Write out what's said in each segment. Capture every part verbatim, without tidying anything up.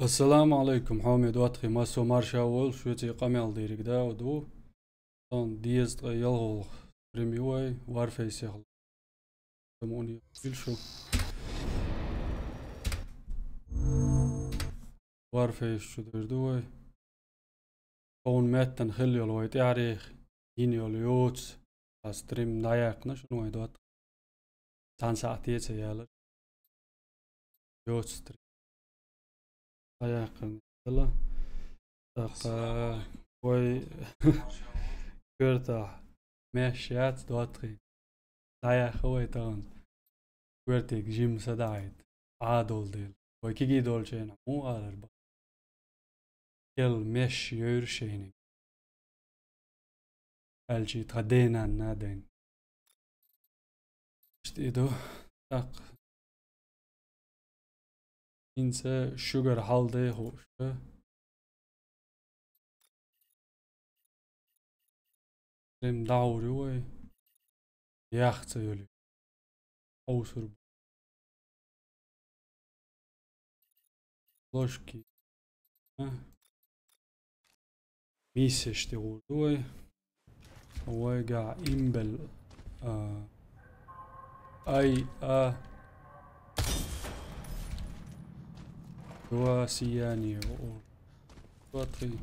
Ассаламу алейкум, хьоме доттагӀий, массо марша волаш, шуьца къамел дийриг да ду. Сон дезткъа ялхолгӀа стрим ю вай, Warface-ехь. Тамуни ил шу. Warface чу дер ду вай. Тховна меттана хилла йолу вай тӀаьхьарехь йина йолу йоцу, а стрим дӀаяьккхина шуна вай доттагӀий. Цхьана сахьте ца яьлла. Йоцу стрим дӀаяьккхина хилла. ТӀаккха вай коьртахь меш яц доттагӀий. ДӀаяьхна вай тахана. Коьртиг жимма са даӀийта. Ӏадолу дела. Вай кегий долчу хенахь муха алар бу? Кел меш йойра шайниг. Аьлчи тхан денанна дайн. Иштта и ду. ТӀаккха. ХӀинца шуьгара хьал дай хууш. Рим дӀахьур ю вай. Яхца йолу. Хьовсур бу. Ложки. А? Миссеш тӀе гӀур ду вай. Вайгахь имбел, а, ай, а, два сияния, о, два, три.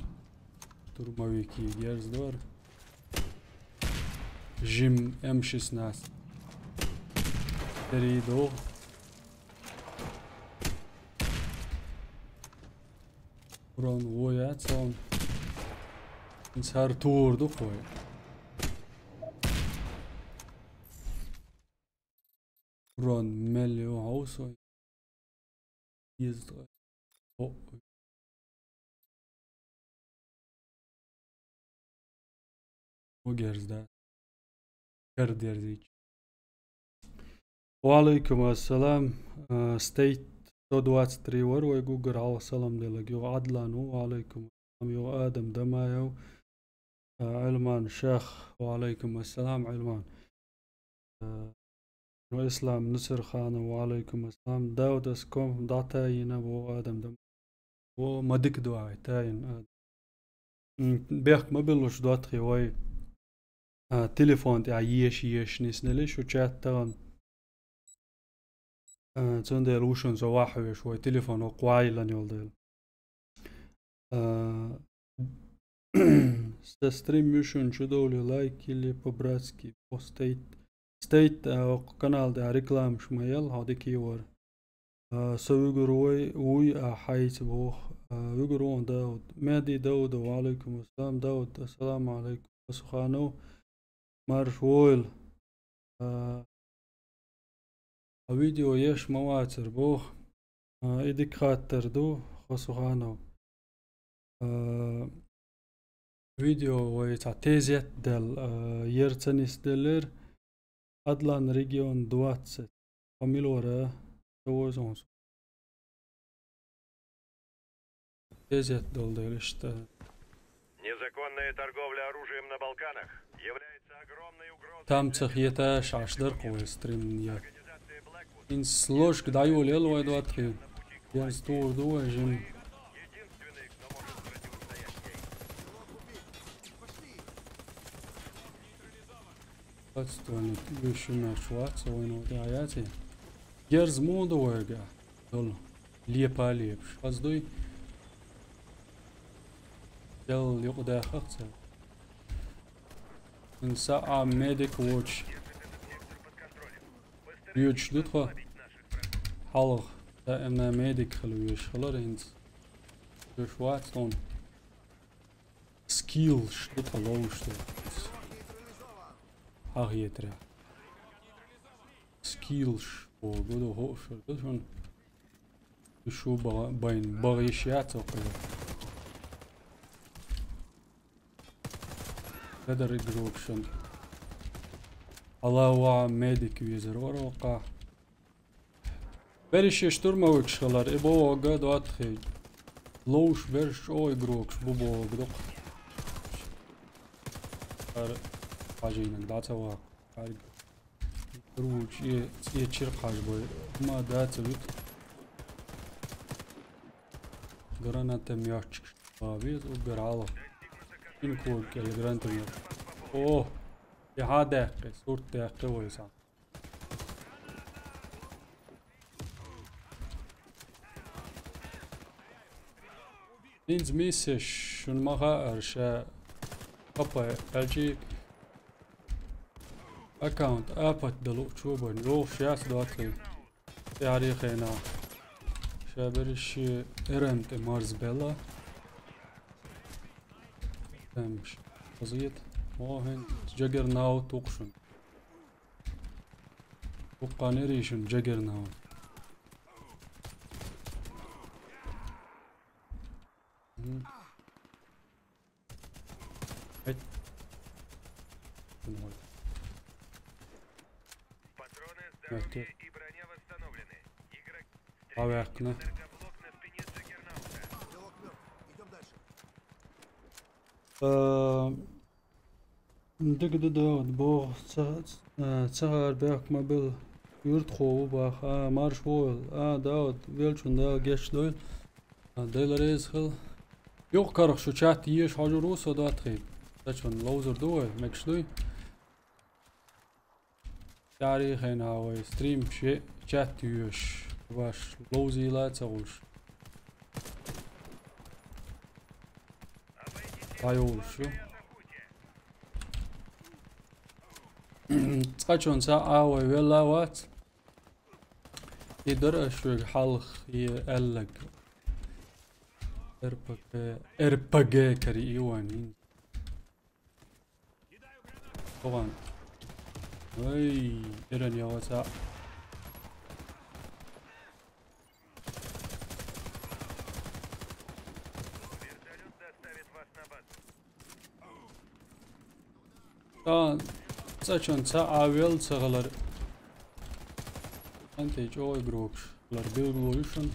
Штурмовики герз дор. Жим М шестнадцать. Три ду. Урон вон яц он. Цар тур ду кхой. Урон мел ю хьовсой. Еза. О. Гугерзда. Кардерзич. Ва алейкум ассалам. А, Стейт сто двадцать три вар вай гугар хьалха салам делаг. Юха Адлан ву. Ва алейкум ассалам. Юха Адам Дамаев. А, Ӏилман Шах. Ва алейкум ассалам, Ӏилман. А, Ислам Нусрханов, ва алейкум ассалам. Дауд Аском, дӀатайина боху Адам Дам. Во ма дика дуьхьа, тайина. М, бехк ма биллуш доттагӀий вай. А, телефон тӀехь еша, еша нисделла шу чат тахана. А, цундела ву шуна со вахьвеш вай телефон вакхвайилан йолу дела. А, со стрим ю шуна чудовле лайк или по-братски, по стейт. Стейт, а, окху канал тӀехь рекламаш ма ял, хьо дика йовар. А, со вуьгур вай, вуй, а, хьайца боху. А, вуьгур вон Дауд. Мехди Дауда, ва алейкум ассалам. Дауд, ассаламу алейкум. Асуханов, марш войла. А, а видео еш ма вацар боху. А, и дика хаттар ду, Хасуханов. А, видео вай цхьа тезет дел, а, ер ца нисделлера, Адлан регион двадцать. Хьо мила вара, ца воза хьуна. Тезет долу дела иштта. Незаконная торговля оружием на Балканах является огромной угрозой. Там ца хеташ Ӏаш дара кху вай стрим я. ХӀинца ложка дӀайолаелла вай доттагӀий. Венца тур ду вай жим. Отстойник, уьш ю меш вац, вайна тӀехь яций? Герз муха ду вайга? Долу. Лепа лепаш. Хаза дуй? Дел юкъа даьхах ца. Ин са а медик вочу. Юьдаш ду тхо. Хьалха. Даимна медик хила веш хилар хӀинца. Юьш вац хьуна. Скиллш ду тхан ловш ду. Хьахетарехь. Скиллш боху ду хууш ду шуна. Шу бага-, байн бага йиш яц оккхуьра. Кадар игрокшан. Алла ва медик везар вара оккха. Берриш я штурмовикаш хилар, и боху га доттагӀий. Ловш берш чӀогӀа игрокаш бу боху дукха. Ара хьажийнарг дӀа ца ваккха. Хьарг. Руче, цӀе чир кхаж бой. Ма даца вит. гранатометчик. А, виз угар хьалха. Ин ког кӀел гранатомет. О, я хьа даьккхи, сурт даьккхи вай сан. Инз миссеш, шун ма хаара ша капай ачи аккаунт апат далу чубан. Йох, шас доций. Тяри хена. Ша бериш эрен те марз бела. Тамш. Позит. Охен. Джаггернаут укшун. Уккан иришун Джаггернаут. Мгм. Эт. Патроны, здоровье и броня восстановлены. Игрок. Авякна. Энергоблок на спине Джаггернаута. Э, Диг ду дагӀад боху ца, э, ца хӀара бехк ма билла. Юртахо ву баха. А, марш вогӀийла. А, Дауд, велчун Дала гечдойла. А, Дела реза хила. Юха карах шу чат еш хьожур ву со доттагӀий. Сачун ловзур ду вай, мегаш дуй? Тяри хена вай стрим ше-, чат еш. Ваш ловзийла ца гӀуш. Дайолуш ю. Цкъачунца а вай велла вац. И дара аш вега хьалха е аьллаг. РПГ, РПГ кари и ван. Ой, эрен яваца. Вертолёт доставит вас на базу. Та цачун ца авел цагалар. Анте чой групш. Лар билгу юшун.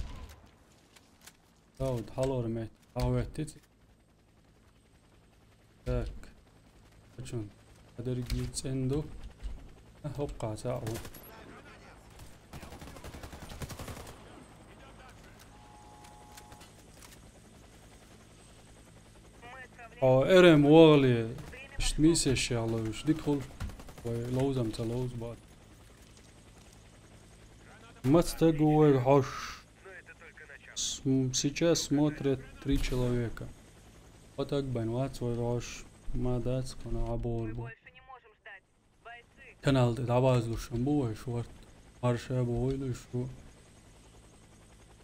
Та вот халор мет. Аветти. Так. Ачун. Адерги ценду. А, хокка цаъу. О, эрем вогӀли. Ишт мисе шалуш. Дикхул. Вай ловзам ца ловз бат. Мацтаг вай хьош. С-, м, сейчас смотрят три человека. Вот так байн вац вай хьош. Ма дац кхана абор бу. Канал де даваз лушан бу вай шварт. Марша бу вай лушу.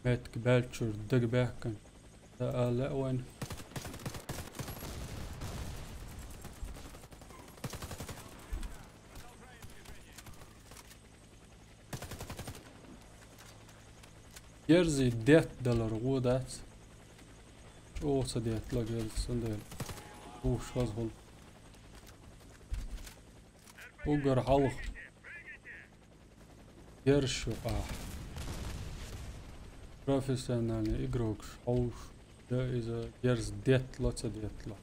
Метк бәлчур даг бәхкан. Да аля вайн. Герзи дет далар гӀо дац. ЧӀоса дет ла герзи сандел. Ух, шаз гӀул. Угар хьалх. Герз шу къа. Профессиональный игрок хьауш. Да иза герз дет ла, ца дет ла.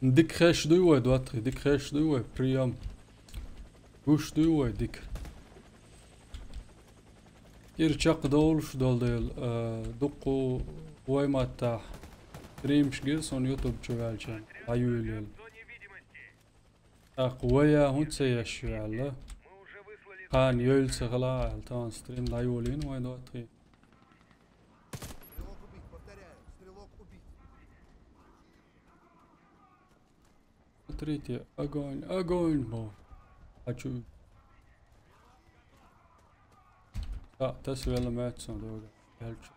Дик хеш дуй вай, доттагӀий, дик хеш дуй вай, приём. Гуш дуй вай, дик. Ир чакхдолуш долу дела, а, дуккху вай маттахь стримаш гира суна YouTube чу ваьлча, дӀаюьйлийла. ТӀаккха вай а хӀунда ца еш ю аьлла. Кхана йойла ца хила аьлла, тахана стрим дӀайолийна вайн доттагӀий. Стрелок убит, повторяю, стрелок убит. Смотрите, огонь, огонь, бо. Хочу. Да, тас велла меца дорого. Ялчу.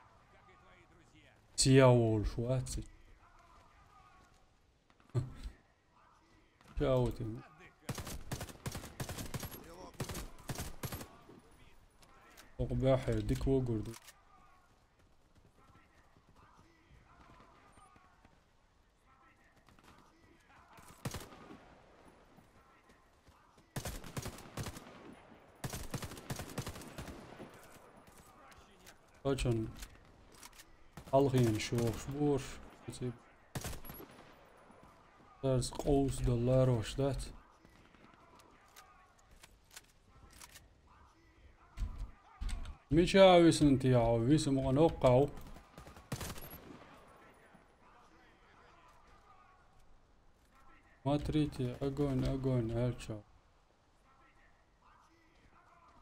Сия волш ваци. Чао ты. Ох, бяхье, дик вогурду. Кочун. Алхин шух буш. Царс къовс доллар ош дац. Мича висна тӀехьа, виса ма къаноккхав. Смотрите, огонь, огонь, аьлча.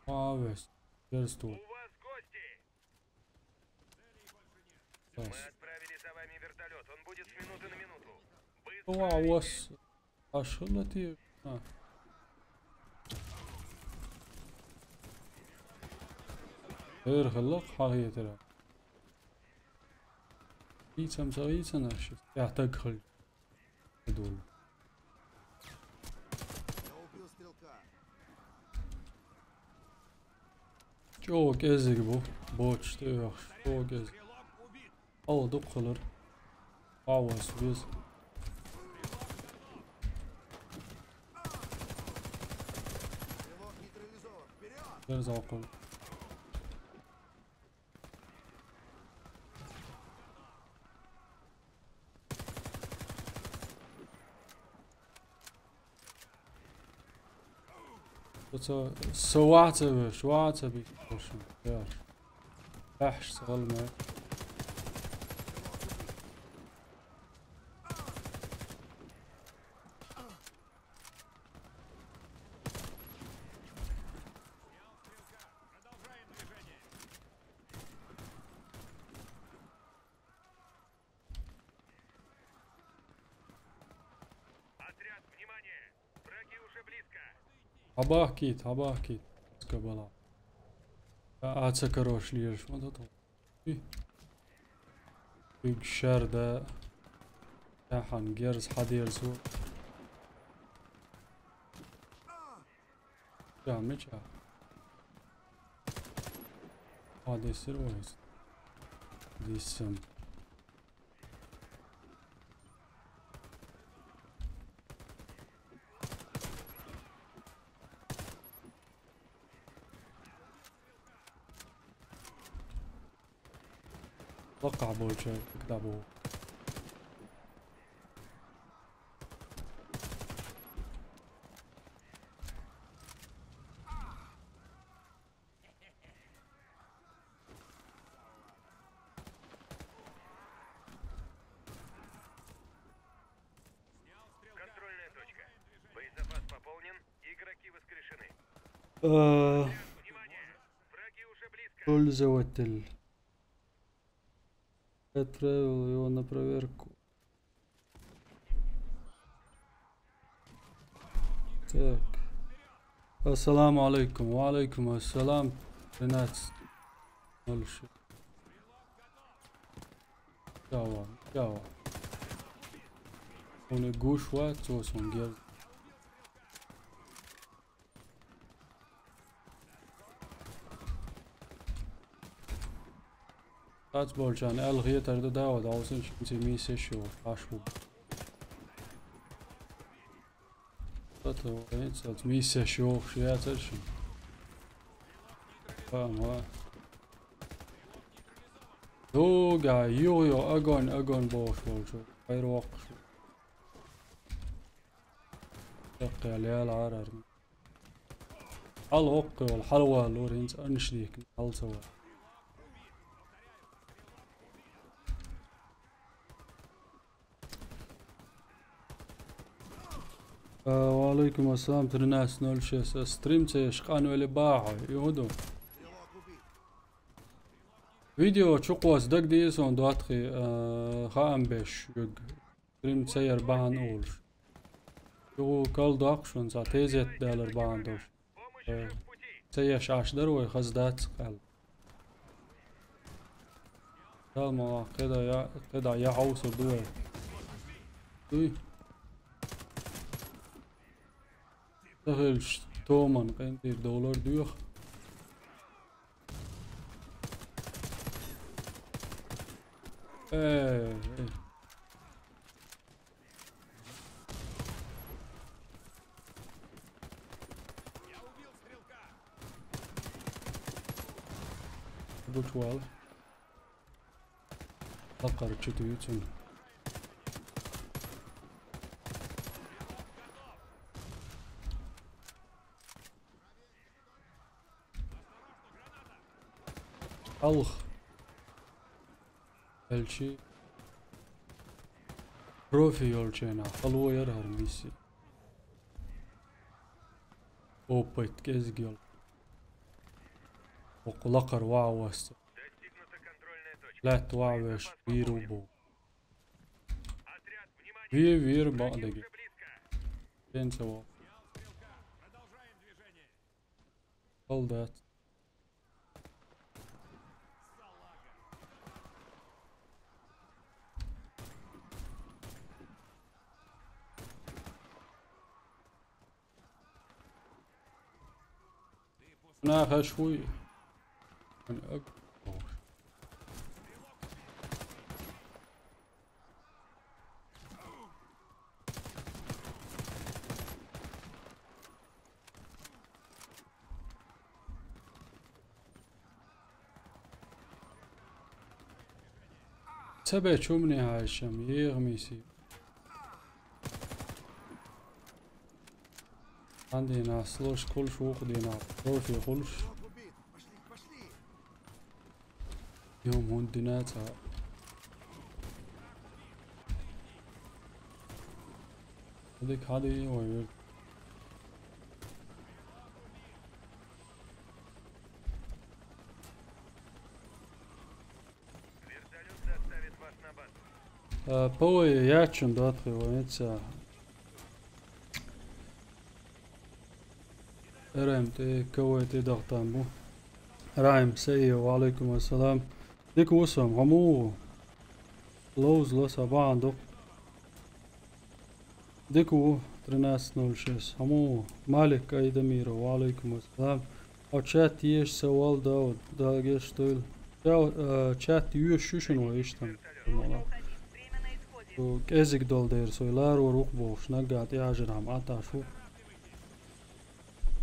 Ма вес, дерзту. У вас гости! Мы Класс. Отправили за вами вертолет. Он будет с минуты на минуту. Быстро Ва, летите. Вас ашхылати. А. Эр хыллак хагъетера. Ицам са ицана ши. Я так хыл. Дул. Я убил стрелка. ЧӀогӀа кӀезиг бу, боч тӀе оьхуш, чӀогӀа кӀезиг. Ала дукха хилар. Павлас веза. Берза окхул. Оцо со ваца веш, ваца бихошин. Яр. Ахш салме. Отряд, внимание! Враги уже близко! Хьабахкийт, хьабахкийт. Скабала. А, а ца карош леш, вот это. И. Биг шарда. Яхан герз хьадерзу. Ча, мича. А, десир ойс. Диссам. Лакха болча, когда бу. Контрольная точка. Боезапас пополнен. Игроки воскрешены. Э, Внимание! Враги уже близко. Пользователь. Отправил его на проверку. Так. Ассаламу алейкум. Ва алейкум ассалам. Тринадцать. Ноль шесть. Чао, чао. Уни гуш ва, цо сун гер. Тац болчан ал хетар да дава, да усын шимси мисе шо, аш бу. Тата венц, ац мисе шо, шо я церши. Ва, ва. Дуга, ю, ю, огонь, огонь, бош болчу. Хайр вакш. Якка лел арар. Хьал оккхе вал, хьал валур, хӀинца аннаш дийхкина, хьал ца вал. А, ва алейкум ассалам, тринадцать ноль шесть. Стрим ца еш, къанвеле бахьа, юхуду. Видео чукъос дагдийсон дотхи, а, хаам беш юг. Стрим ца яр бахьан олуш. Чугу кал доккхуш ван ца тезет далар бахьан долуш. Э, ца еш аш дар вай хаз дац къал. Дал ма кхеда я, кхеда я хьовсур ду вай. Дуй. Ца хилча, томан къинтӀера довлар доьху. Э, э. Будь вал. Лакхара чу дуьйцу. Алх. Элчи. Профи йолчу хенахь хало яра хӀара миссия. Опыт кӀезиг йолу. Окху лакхара ваха васца. Лаьтта ваха веш вийр ву бу. Ве-, вийр бакъдерг. Ден ца ваха. Солдат. Нахаш вуй. Ца бечу муьне хьаьжчам, егӀа миси. Хьан дийнахь слож хуьлуш, вукху дийнахь профи хуьлуш. Йо, хӀунда дина цхьа? Дика хьан дийна вай вирд? А, ПВО яьчун датхи вайца. РМ тӀе, КВ тӀе дахтан бу. Райм, Саиев, ва алейкум ассалам. Дика ву сан, хьо муха ву? Ловза ло сан бахьана ду. Дика ву, тринадцать ноль шесть. Хьо муха ву? Малик Айдамиров, ва алейкум ассалам. Хьо чат еш ца вал, Дауд, Дала гечдойла. Ча-, а, чат йоьшуш ю шуна вай иштта. Цу кӀезиг долу дера со ларор ву-кх бохуш, наггахь тӀехьажар хьан Ӏаташ ву.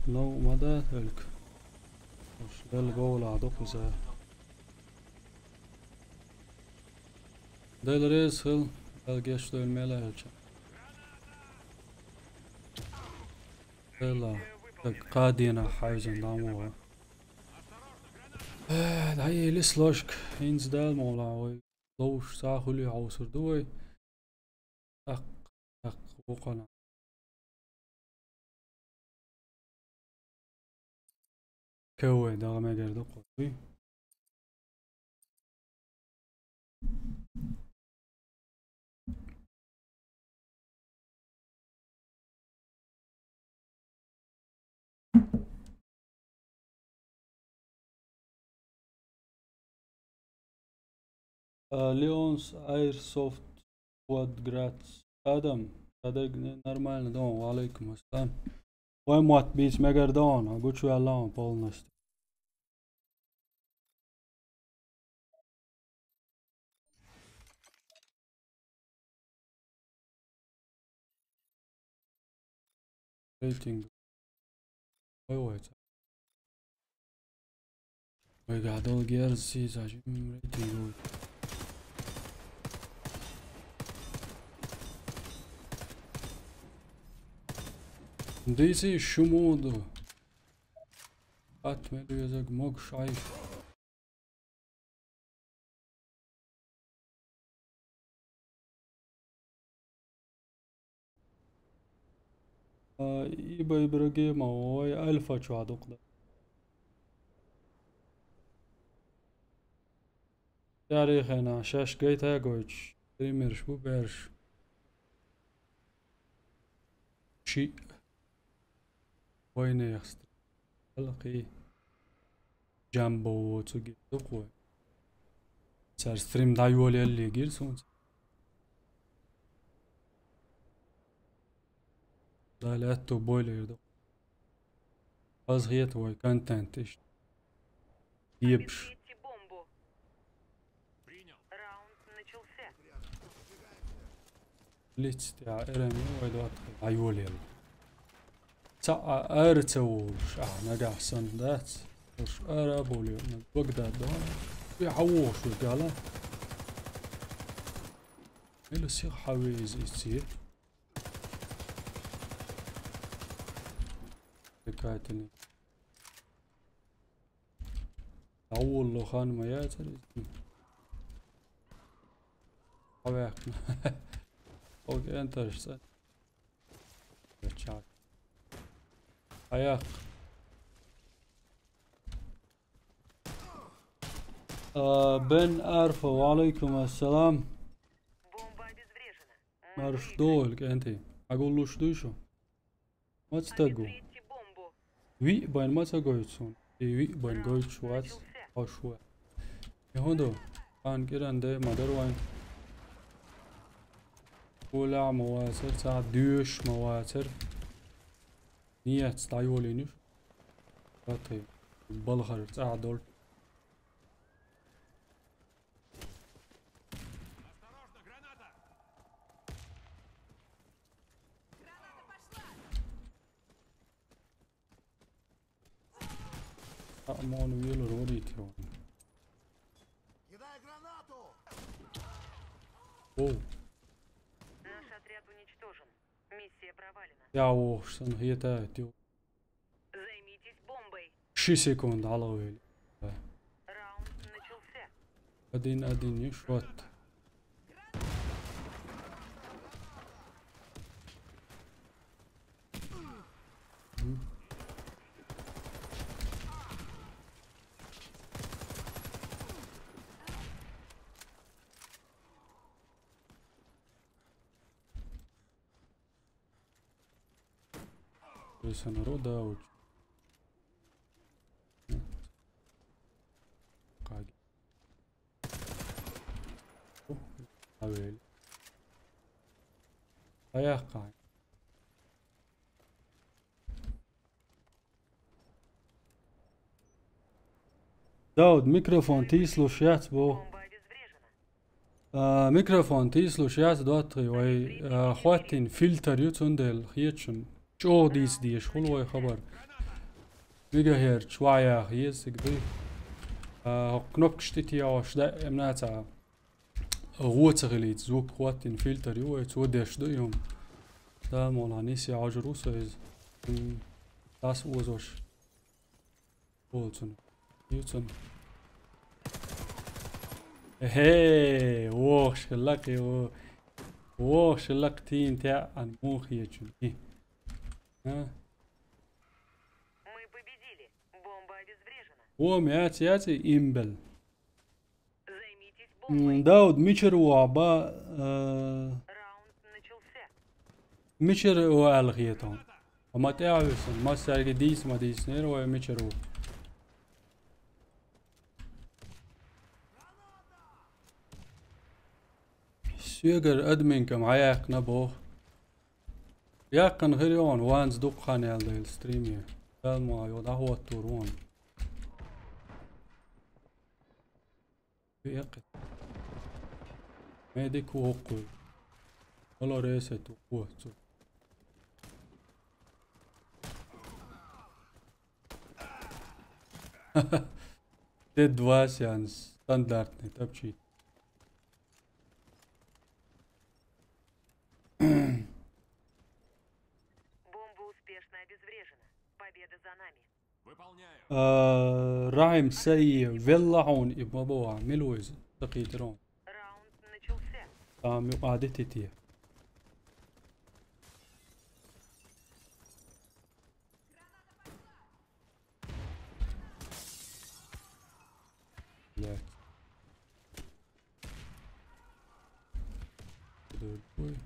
Ну, ма да, Элька. Уьш Делла бовла дукха иза. Дела реза хила, Дела гечдойла мел аьлча. Дела, так кхадена хьайзан дӀа ма ван. Э, дӀаели сложка, хӀинца Дала мукъ лахь вай. Ловш цхьа а хуьлий хьовсур ду вай. ТӀаккха, тӀаккха вукхана. КВ дала мегар ду кхузий. А, Леонс Airsoft Quad Grats. Адам, Адам, не, нормально, дома, ва алейкум ассалам. Вай мотт бийца мегар ду хьуна, гучуваьлла хьуна полностью. Рейтинг. Ой, ой, ца. Вайгахь долу герз сийсаш, м, рейтинг вуй. Дийций шу муха ду? Хатта мел везаг могуш Ӏайша. А, Иба Ибрагимова, вай Альфа чохь дукха дан. Церан хенахь шаьш гайта а гойтуш, стримерш бу берш. Шиъ. Вайнех стрим. Халкъий. Джамбо цуьнга дукха вай. Цара стрим дӀайолаеллий гира суна. Дала аьтту бойла ду. Хаза хета вай контент иштта. Дебаш. Лиц тӀехь эран вай доттагӀий дӀайолаелла. Ца а ара ца волуш, а нагахь санна дац. Уьш ара а болуьйту, Багдад дохьа. И хьан вогӀуш ву гала? Мила сиха хьан веза иза? Декатини. ДӀаволло хан ма яцара иза. ДӀаваьккхина. Окей, энтарш цӀа. Чак. Аякх. А, Бен Арфа, ва алейкум ассалам. Бомба обезврежена. Марш доль, кӀанти. Агуллуш дуй шу? Маца тагу? Виъ байн маца гойту суна? И виъ байн гойтуш вац. Хьо шу. И хӀун ду? Хан кӀиран де ма дар вайн. Кулаъ ма вацар, цхьа доьшуш ма вацар. Ниятца дӀайолийна уьш. Ватхи. Балхара цӀа долу. Осторожно, граната! Граната пошла! А, мон вилур варийти ван. Кидай гранату! Оу. Наш отряд уничтожен. Миссия провалена. Я, о, сан хета, тю. Займитесь бомбой. Ши секунд, алавели. Раунд начался. Один один, и шот. Ой, сан рода уч. Каги. Авел. Аяккхай. Дауд, микрофон тийслуш яц бо. А, микрофон тийслуш яц доттагӀий вай, а, хӀоттийна фильтр ю, цундела хеташ ю. ЧӀогӀа дийца дезаш хуьлу вай хабар. Мегахерц вай яха еза цига дуй. А, хӀокху кнопкаш тӀе тӀе йогӀуш даимна цхьа гӀо ца хилийта, звук хӀоттийна фильтр ю вай, цо деш ду и хӀума. Дала мукъ лахь, нийсса Ӏожур ву со иза. М, дас озош. Олу цунна. Ю цунна. Эхе, вохуш хилла кхин ву. Вохуш хилла кхин тийна теӀан муха хеташ ю. И. А? Мы победили. Бомба обезврежена. О, яц, яц, имбел. Займитесь бомбой. М, Дауд, мичара ву ахь ба, э, Раунд начался. Мичара ву аьлла хета хьуна? Ма тӀе а висина, массаьрга дийца ма дийцинера вай мичара ву. Соьгара админка ма хьаяьккхина боху. Яьккхина хир ю хьуна, ванза дукха хан яьлла дела стриме. Дала ма йо, дӀахӀоттор ву хьуна. Векхи. Медик ву хӀокхуьй. Хало ресет ву, ву цу. Т двадцать стандартный, тапчи. Бомба успешно обезврежена. Победа за нами. Выполняю. А, Рахим Саиев, велла хьуна и ма боху, мила ву иза? Дакхийта рон. Раунд начался. Там юкъа дитите. Блядь. Другой.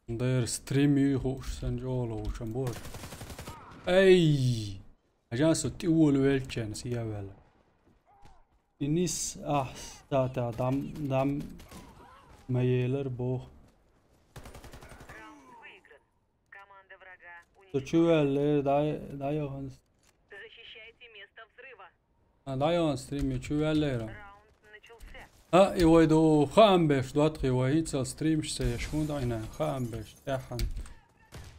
Дера стрим юй хууш сан чӀогӀа ловчун бора. Ай! Хьажа со тӀе волавелча, сияваьлла. И нис ахь сатагӀа дам, дам ма елар боху. Раунд выигран. Команда врага уничтожена. Со чу ваьллера, дай, дай, Йоханнес. Защищайте место взрыва. А, дӀайогӀун стрим ю, чу ваьллера. Раунд начался. А, и вай ду хаам беш, доттагӀий, вай хӀинццал стримаш ца еш, хӀун ду Ӏина, хаам беш, тӀаьхьана.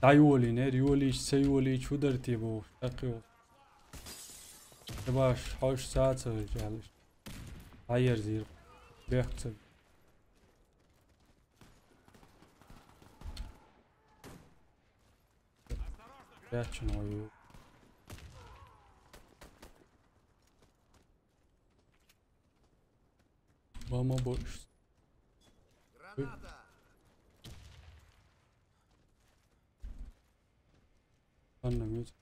ДӀайолийнера, йолийча, ца йолийча, хӀун дара те бохуш, тӀаккха йолуш. Ца баш, хьовш ца ца хилча аьлла. ДӀаерзийра. Бехк ца. Прячем его. Мама больше. Ладно, мид.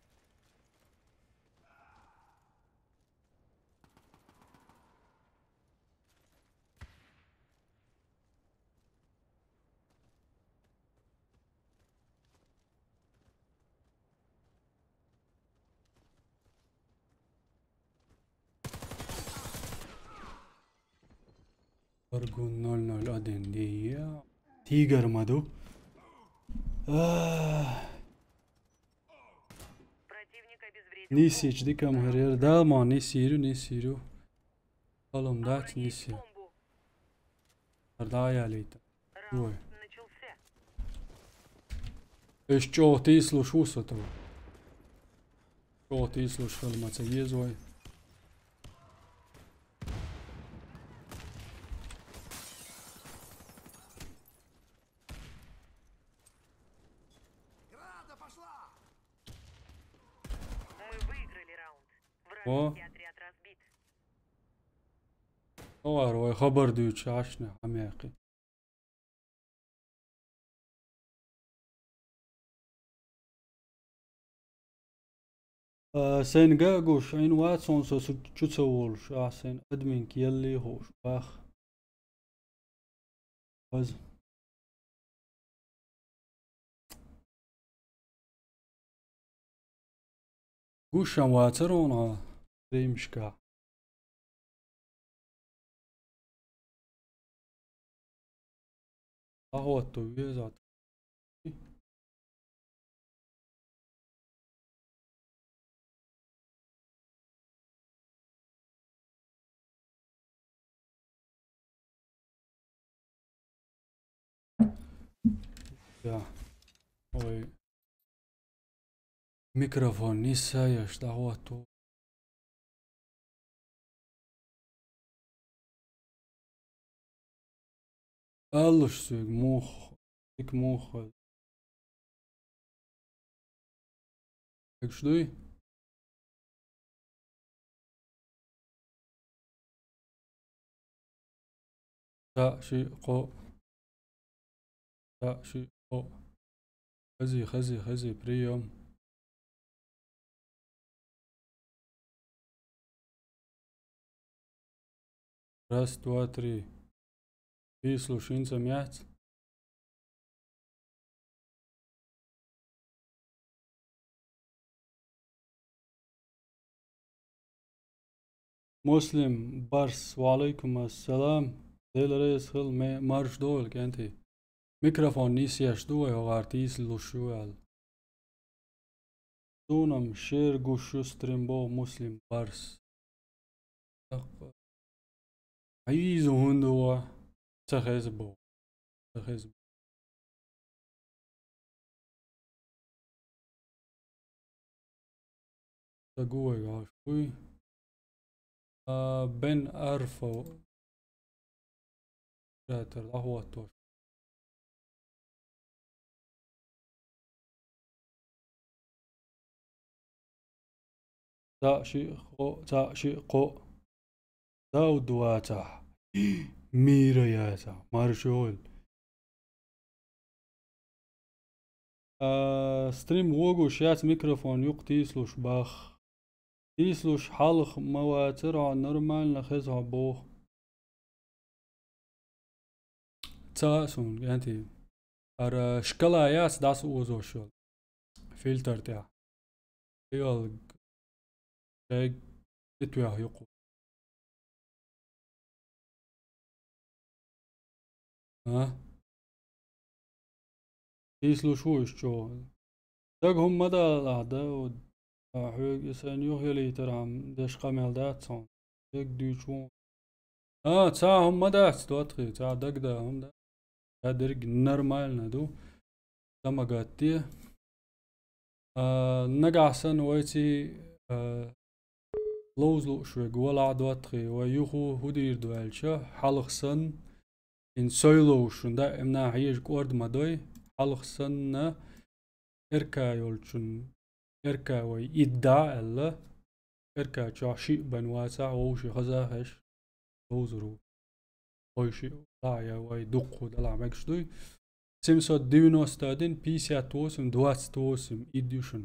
Аргун ноль ноль один дие. Тигр ма ду. А. Противник обезвредил. Нийсийча дика ма хир яра. Дала ма нийсийр ю, нийсийр ю. Халам дац, нийсийр. Бомбу. Ар дӀа а ялийта. Ой. Раунд начался. Эш чӀогӀа тийсалуш ву со тхо. ЧӀогӀа тийсалуш хила ма ца еза вай. Мы выиграли раунд. О. Вражеский отряд разбит. Товар вай хабар дуьйцуш Ӏаш хьамеяккхи. А, сайна ган а гуш, Ӏин вац хьуна со цу чу ца волуш, ахь сайна админка еллий хууш, бах. Хаза. Гуш-м вацара хьуна хьан стримашкахь. ДӀахӀотто веза. Да. Ой. Микрофон нийсса еш дӀахӀотто. Аллаш соьга муха, дика муха. Хьегаш дуй? Цхьаъ, шиъ, кхоъ. Цхьаъ, шиъ, кхоъ. Хези, хези, хези, приём. Раз, два, три. Тийсалуш хӀинца ма яц. Муслим Барс, ва Ӏалайкум ассалам. Дела реза хила, ме-, марш догӀийла, кӀентий. Микрофон нийсъеш ду вай, хӀокхара тийсалуш ю аьлла. Суна-м шера гуш ю стрим, боху Муслим Барс. Хьан виза хӀунда ву? Ца хеза боху. Ца хеза. Ца гу вай гӀаш хуй. А, Бен Арфа. Шатар дӀахӀоттош. Цхьаъ, шиъ, кхоъ, цхьаъ, шиъ, кхоъ. Дауд вацахь. Мира яцахь. Маршо йойла. А, стрим вогуш яц, микрофон юкъа тийсалуш бах. Тийсалуш хьалха ма вацара хьо, нормально хеза хьо боху. Ца хаьа суна, кӀентий. ХӀара шкала яц дӀасаозош йолу. Фильтр тӀехь. Йолу. Шайга тӀетоьхна юкъа. А? Тийсалуш ву уьш чӀогӀа. Дага хӀума ма далахь, да, вот, а, хьоьга и сайн юхаялийтархьама деш къамел дац хьуна. Дерг дуьйцу ву. А, цхьа хӀума ма дац, доттагӀий, цхьа дагадаа хӀума дац. Цхьа дерг нормально ду. Ца ма гатде. А, нагахь санна вайций, а, ловза лууш верг валахь, доттагӀий, вай юха хӀун дийр ду аьлча, хьалха санна, хӀинца сой ловзуш, даимна хьежа кӀорда ма дой, хьалха санна, эрка йолчун Эрка вай идда аьлла. Эрка чохь шиъ бан вацахь, вовши хазахеш. Ловзур ву. Вай шиъ лаъя вай дуккху дала мегаш дуй. Семьсот девяносто один, пятьдесят восемь, двадцать восемь. Идди шун.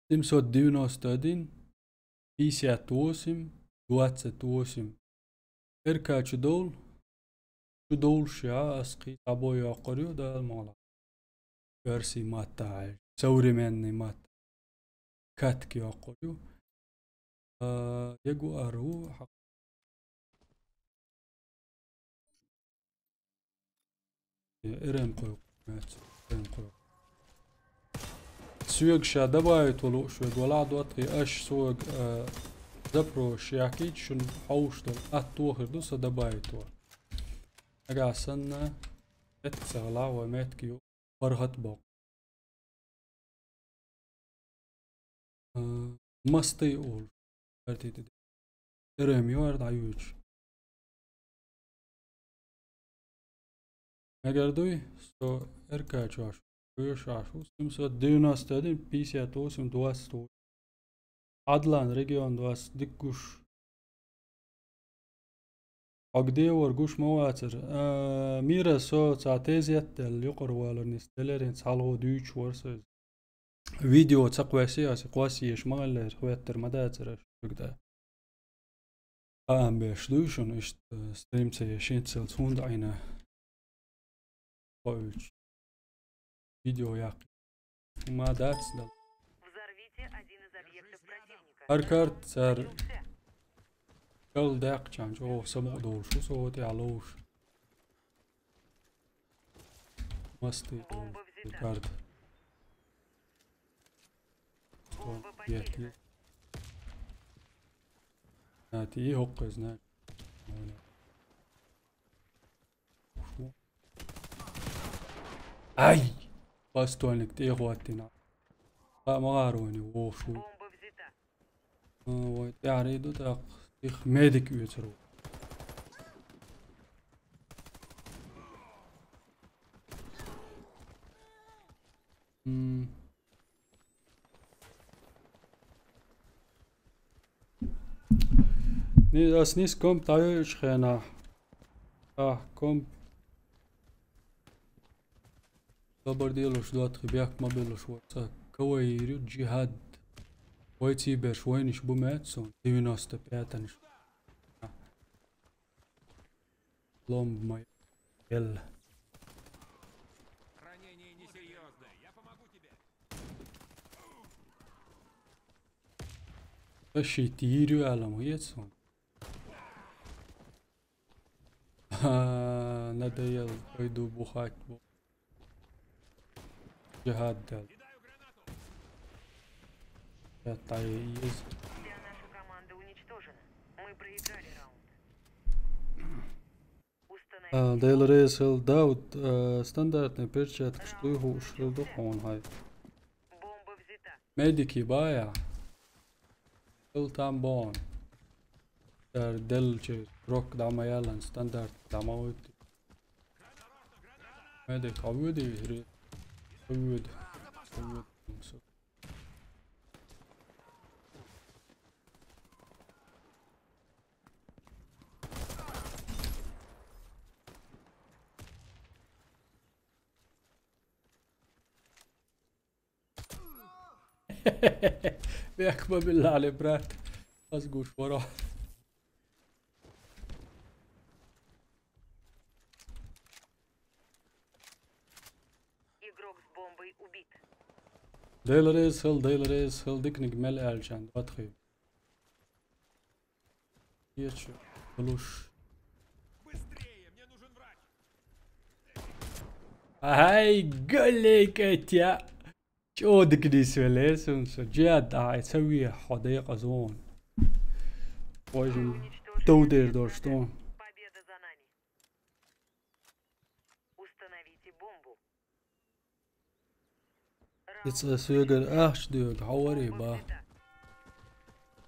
Семьсот девяносто один, пятьдесят восемь, двадцать восемь. Эрка чу довл. Чу довлуш я, ас кхин цхьа бо йоккхур ю, Дала мала. Оьрсий матта хьаьжча. Современный матта. Катки йоккхур ю. А, ягуар ву, хьа-, Э, РМ кхойкху, маьц, РМ кхойкху. Соьга ша добавить ву лууш верг валахь, ДоттагӀий, аш сога, э, запрос яхкийча, шуна хьовш долу атта тохар ду, со добавить ву. Нагахь санна, эццахь ла вай метка ю, паргӀат боккху. А, мастай олуш. Артита де. РМ ю ара дӀаюьйцуш. Мегар дуй, со РК чохь шу, вешаш ву, семьсот девяносто один, пятьдесят восемь, двадцать восемь. Адлан, регион двадцать, дика гуш. Хьо де вара, гуш ма вацара. А, Мира, со цхьа тезет делла, юкъара валар нис делерин цхьалгӀо дуьйцуш вара со иза. Видео ца кхоьссий аса, кхоссийша ма хиллера, хӀоьттар ма дацара аш шуьга да. Хаам беш дуй шуна, иштта стрим ца еш, хӀинццалц хӀунда Ӏийна? Хоуьйтуш. Видео яккхий. Ма дац дала. Взорвите один из объектов противника. ХӀара карта цара кӀал даьккхачарна чӀогӀа самукъа долуш ву со, тӀехь ловш. Масти карта. Бомба потеряна. А, ти и хӀокхуьй, значит. Ай! Постольник тӀе хӀоттина. Ха, ма гӀара вайна вохуш ву. Бомба взята. А, вай тӀаьхьарий ду тӀаккха. Их медик оьцур ву. М. Ни-, ас нис комп дӀайойъучу хенахь. А, комп. Хабар делуш, ДоттагӀий, бехк ма беллуш ву. Ца кавайир ю, джихад. Вай цийберш вайнаш бу меца суна, девяносто пятанаш. Ломба ма белла. Ранение несерьёзное. Я помогу тебе. Аш шийтта йийр ю аьлла ма хета суна. А, надоел, пойду бухать. Джихад дал. Я тае из. Вся наша команда уничтожена. Мы проиграли раунд. А, Дела реза хила, Дауд, а, стандартный перчаткаш дуй хууш хила ду хьуна хьай. Бомба взята. Медики бая. Хила там бон. Цара деллачу рок дӀа ма яллан, стандарт дӀа ма вуьту. Медик, а вуьду иза ре-, а вуьду. А вуьду. Бехк ма билла, Али, брат. Аз гуш воро. Игрок с бомбой убит. Дела реза хила, Дела реза хила, диканиг мел аьллачарна, ДоттагӀий. Кхечу луш. Ай, галейка тя! ЧӀодика дисвеллера суна со. Джиад, ай, ца вехьа хьо декъаза вон. Вайжин товдер долуш тун. Победа за нами. Установите бомбу. Иза соьгара ахча доьгу, хьо варий, ба?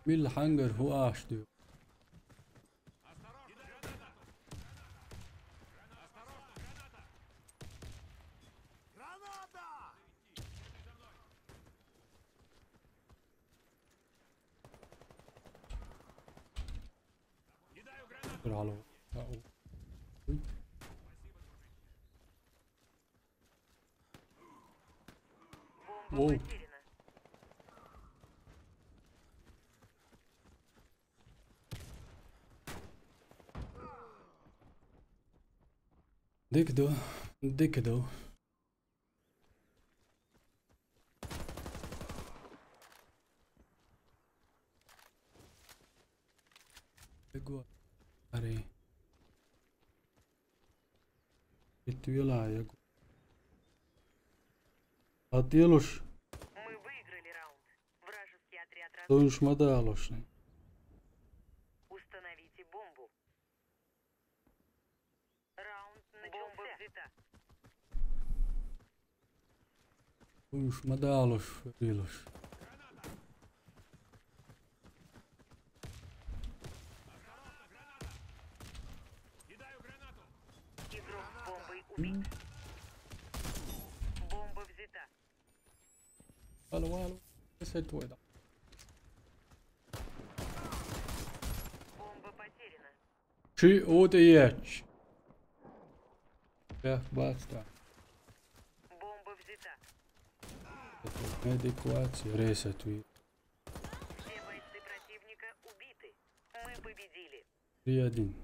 Милла хьангара хӀу ахча доьгу? Сразу. Ау. Бомба Воу. Потеряна. Дикдо. Дикдо. Дикдо. Ари. Итвила ягу. Атилуш. Мы выиграли раунд. Вражеский отряд раз... Тунш мадалуш. Установите бомбу. Раунд начался. Бомба взята. Тунш мадалуш. Атилуш. Игрок с бомбой убит. Бомба взята. Алло, алло. Сетвойда. Бомба потеряна. Чи утияч. Я, баста. Бомба взята. Медикваци, ресетви. Все бойцы противника убиты. Мы победили. Три один.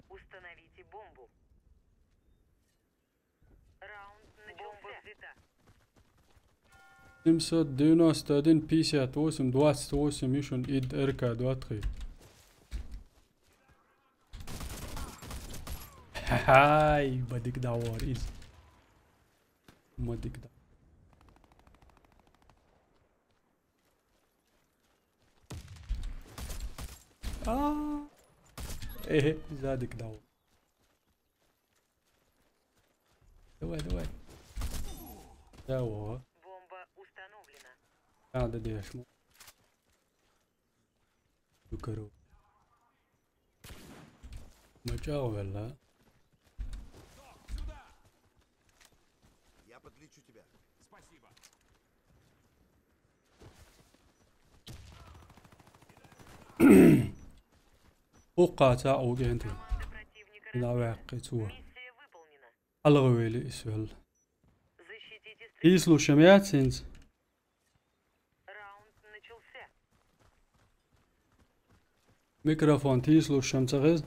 Установите бомбу. Раунд начался. Бомба взята. Семьсот девяносто один, пятьдесят восемь, двадцать восемь, ишун ид РК двадцать. Хай, бадик давар из. Мадик да. А. Э, задик дал. Давай, давай. Давай. Бомба установлена. Надо дешму. Дукару. Мачао вела. Я подлечу тебя. Спасибо. Укъаца угенти. Команда противника Ина разбита. вакъи цуа. Миссия выполнена. Алгъвели исвел. Защитите стр... Ислушам яцинц. Раунд начался. Микрофон тислушам цагъиз.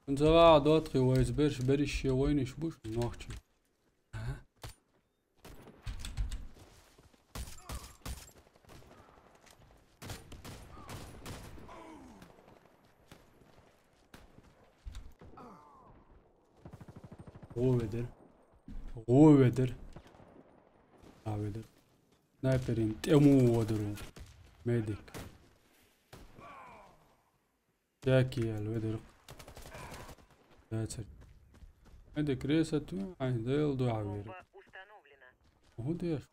Унзава дотхи вайз берш бериш я вайниш буш нохчи. Гъу ведер. Гъу ведер. А ведер. Снайперин тему ведер. Медик. Джеки ал ведер. That's it. Медик ресет, ай, дел дуавир. Бомба установлена. Гъу деш.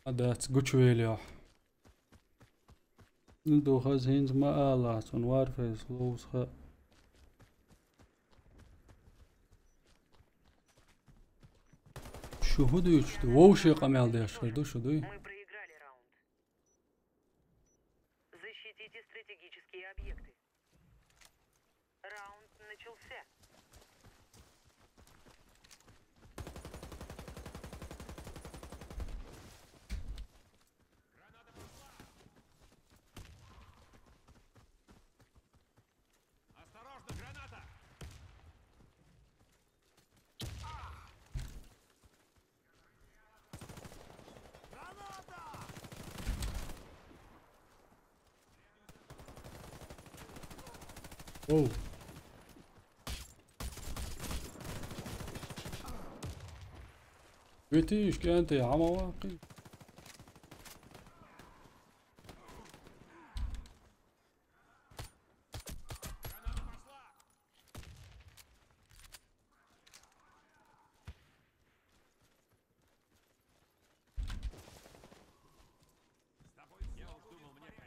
Адац гучвелио. Ил духаз хинз ма аллац, он Warface лоус ха. Шу худуч, вовше къамел деш хар ду шу дуй. Мы проиграли раунд. Защитите стратегические объекты. Раунд начался. Осторожно, граната! Граната! Оу. Ветиш кенте ама вакъи.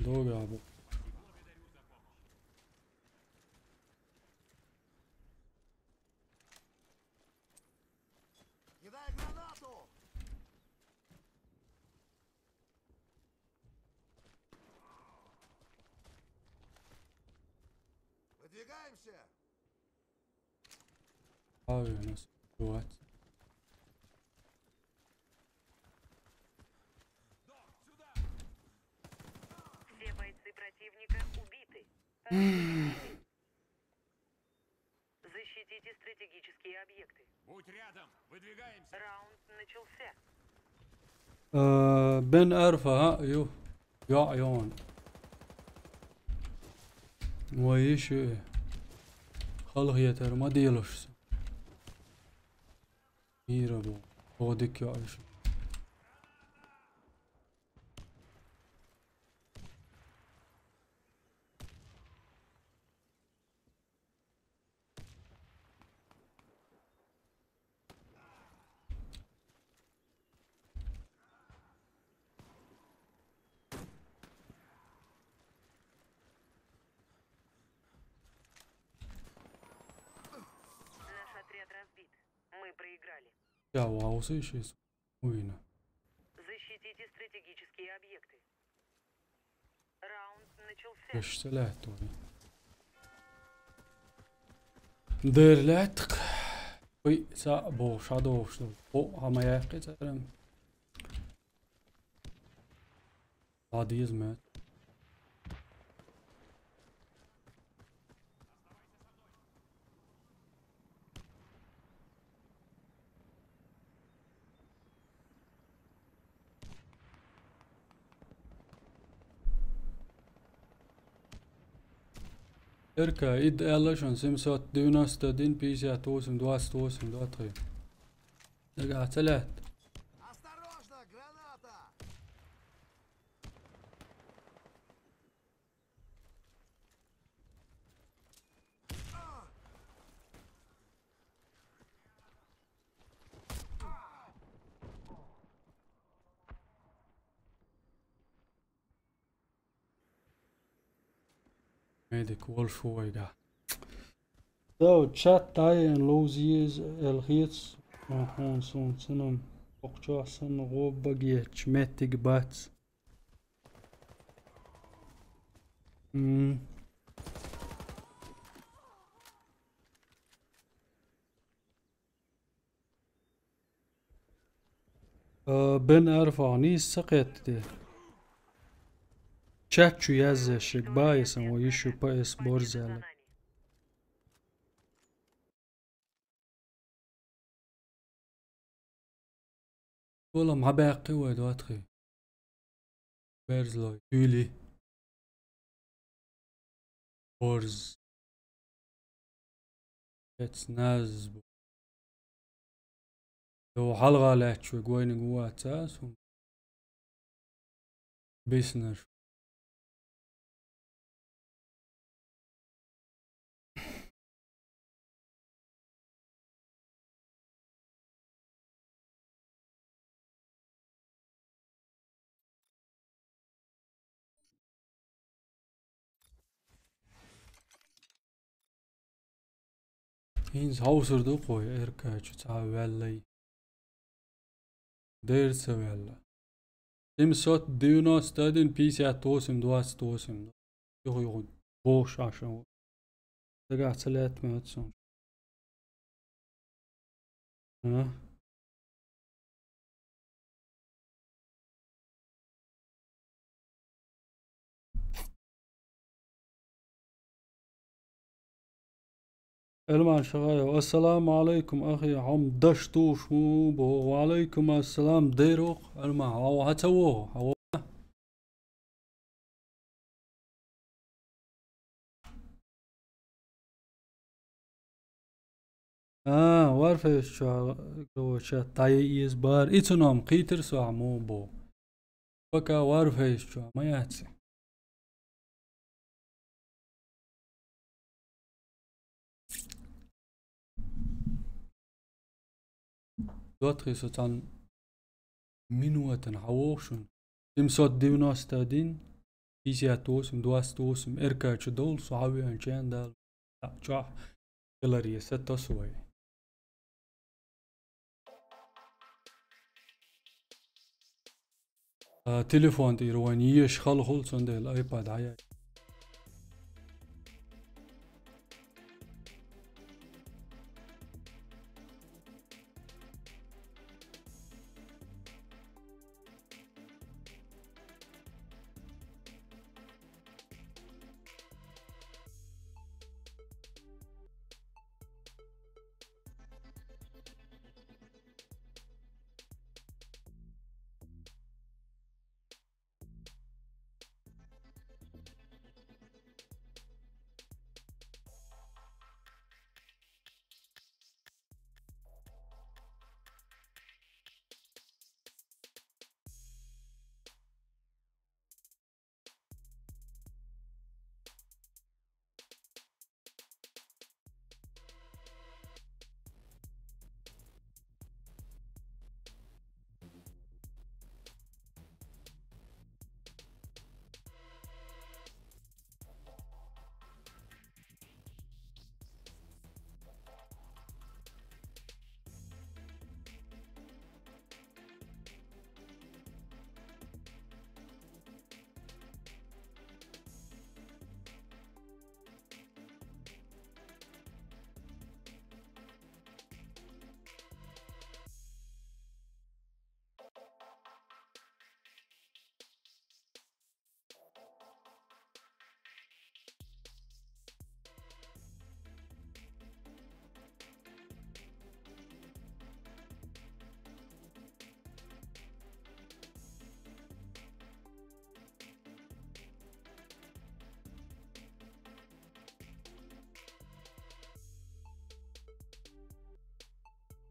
Дога абу. Кидай гранату! Двигаемся! Правильно, ситуация. Все бойцы противника убиты. Защитите стратегические объекты. Будь рядом, выдвигаемся. Раунд начался. Э, Бен Арфа, ха, ю. Ё, ё. Ой, ещё. Халх етер, ма делош. Мира бу. Ходик ё, ещё. Наш отряд разбит. Мы проиграли. Я вау, слышишь? Уйна. Защитите стратегические объекты. Раунд начался. Ещё лет, ой. Дер лет. Ой, са бо шадо что. О, а моя кицарам. Ладиз мет. Эрка, ид элла шун семьсот девяносто один пятьдесят восемь двадцать восемь двадцать три. Дага, целят. Осторожно, граната! Medic Wolf Uega. So, chat, I and Lozies, El Hits, Mahon Sun Sinum, Okchosan, Robagiet, Metig Bats. Mm. Э, Бен Арфа, нийса ца кхетта де. Чат чу язъеш шег баьесан, вай йишу П С борзаьлла. Валам хьабаьккхи вай, доатхи. Берзлой, уьли. Борз. Эц назбу. До хьалгӀа лаьтташ вай гойниг ву вац аз, хӀума биснарш. ХӀинца хьовсур ду кхо эркачу цхьа ваьллай. Дера ца ваьлла. Семьсот девяносто один пятьдесят восемь двадцать восемь. Юха-юха бохуш Ӏаш ву. Дагахь ца лаьтта ма хӀаьта суна. А? Элман Шагъаев, ассаламу алайкум, ахи, хьо-м даш туш ву боху. Ва алайкум ассалам, дерох, Элман, хьо хьа ца вогӀу, хьо вогӀу? А, Warface чу, короче, тӀаьи иза бара. И цу ном кхийтира со хьа муха боху. Пока Warface чу ма яц. ДоттагӀий, со цхьана минотана хьан воху шуна? Семьсот девяносто один, пятьдесят восемь, двадцать восемь, эркачу довла, со хьан веана чен дала. Чохь хиларе са тосу вай. А, телефон тӀера вайн еш хала хуьлу, цундела iPad хьаяй.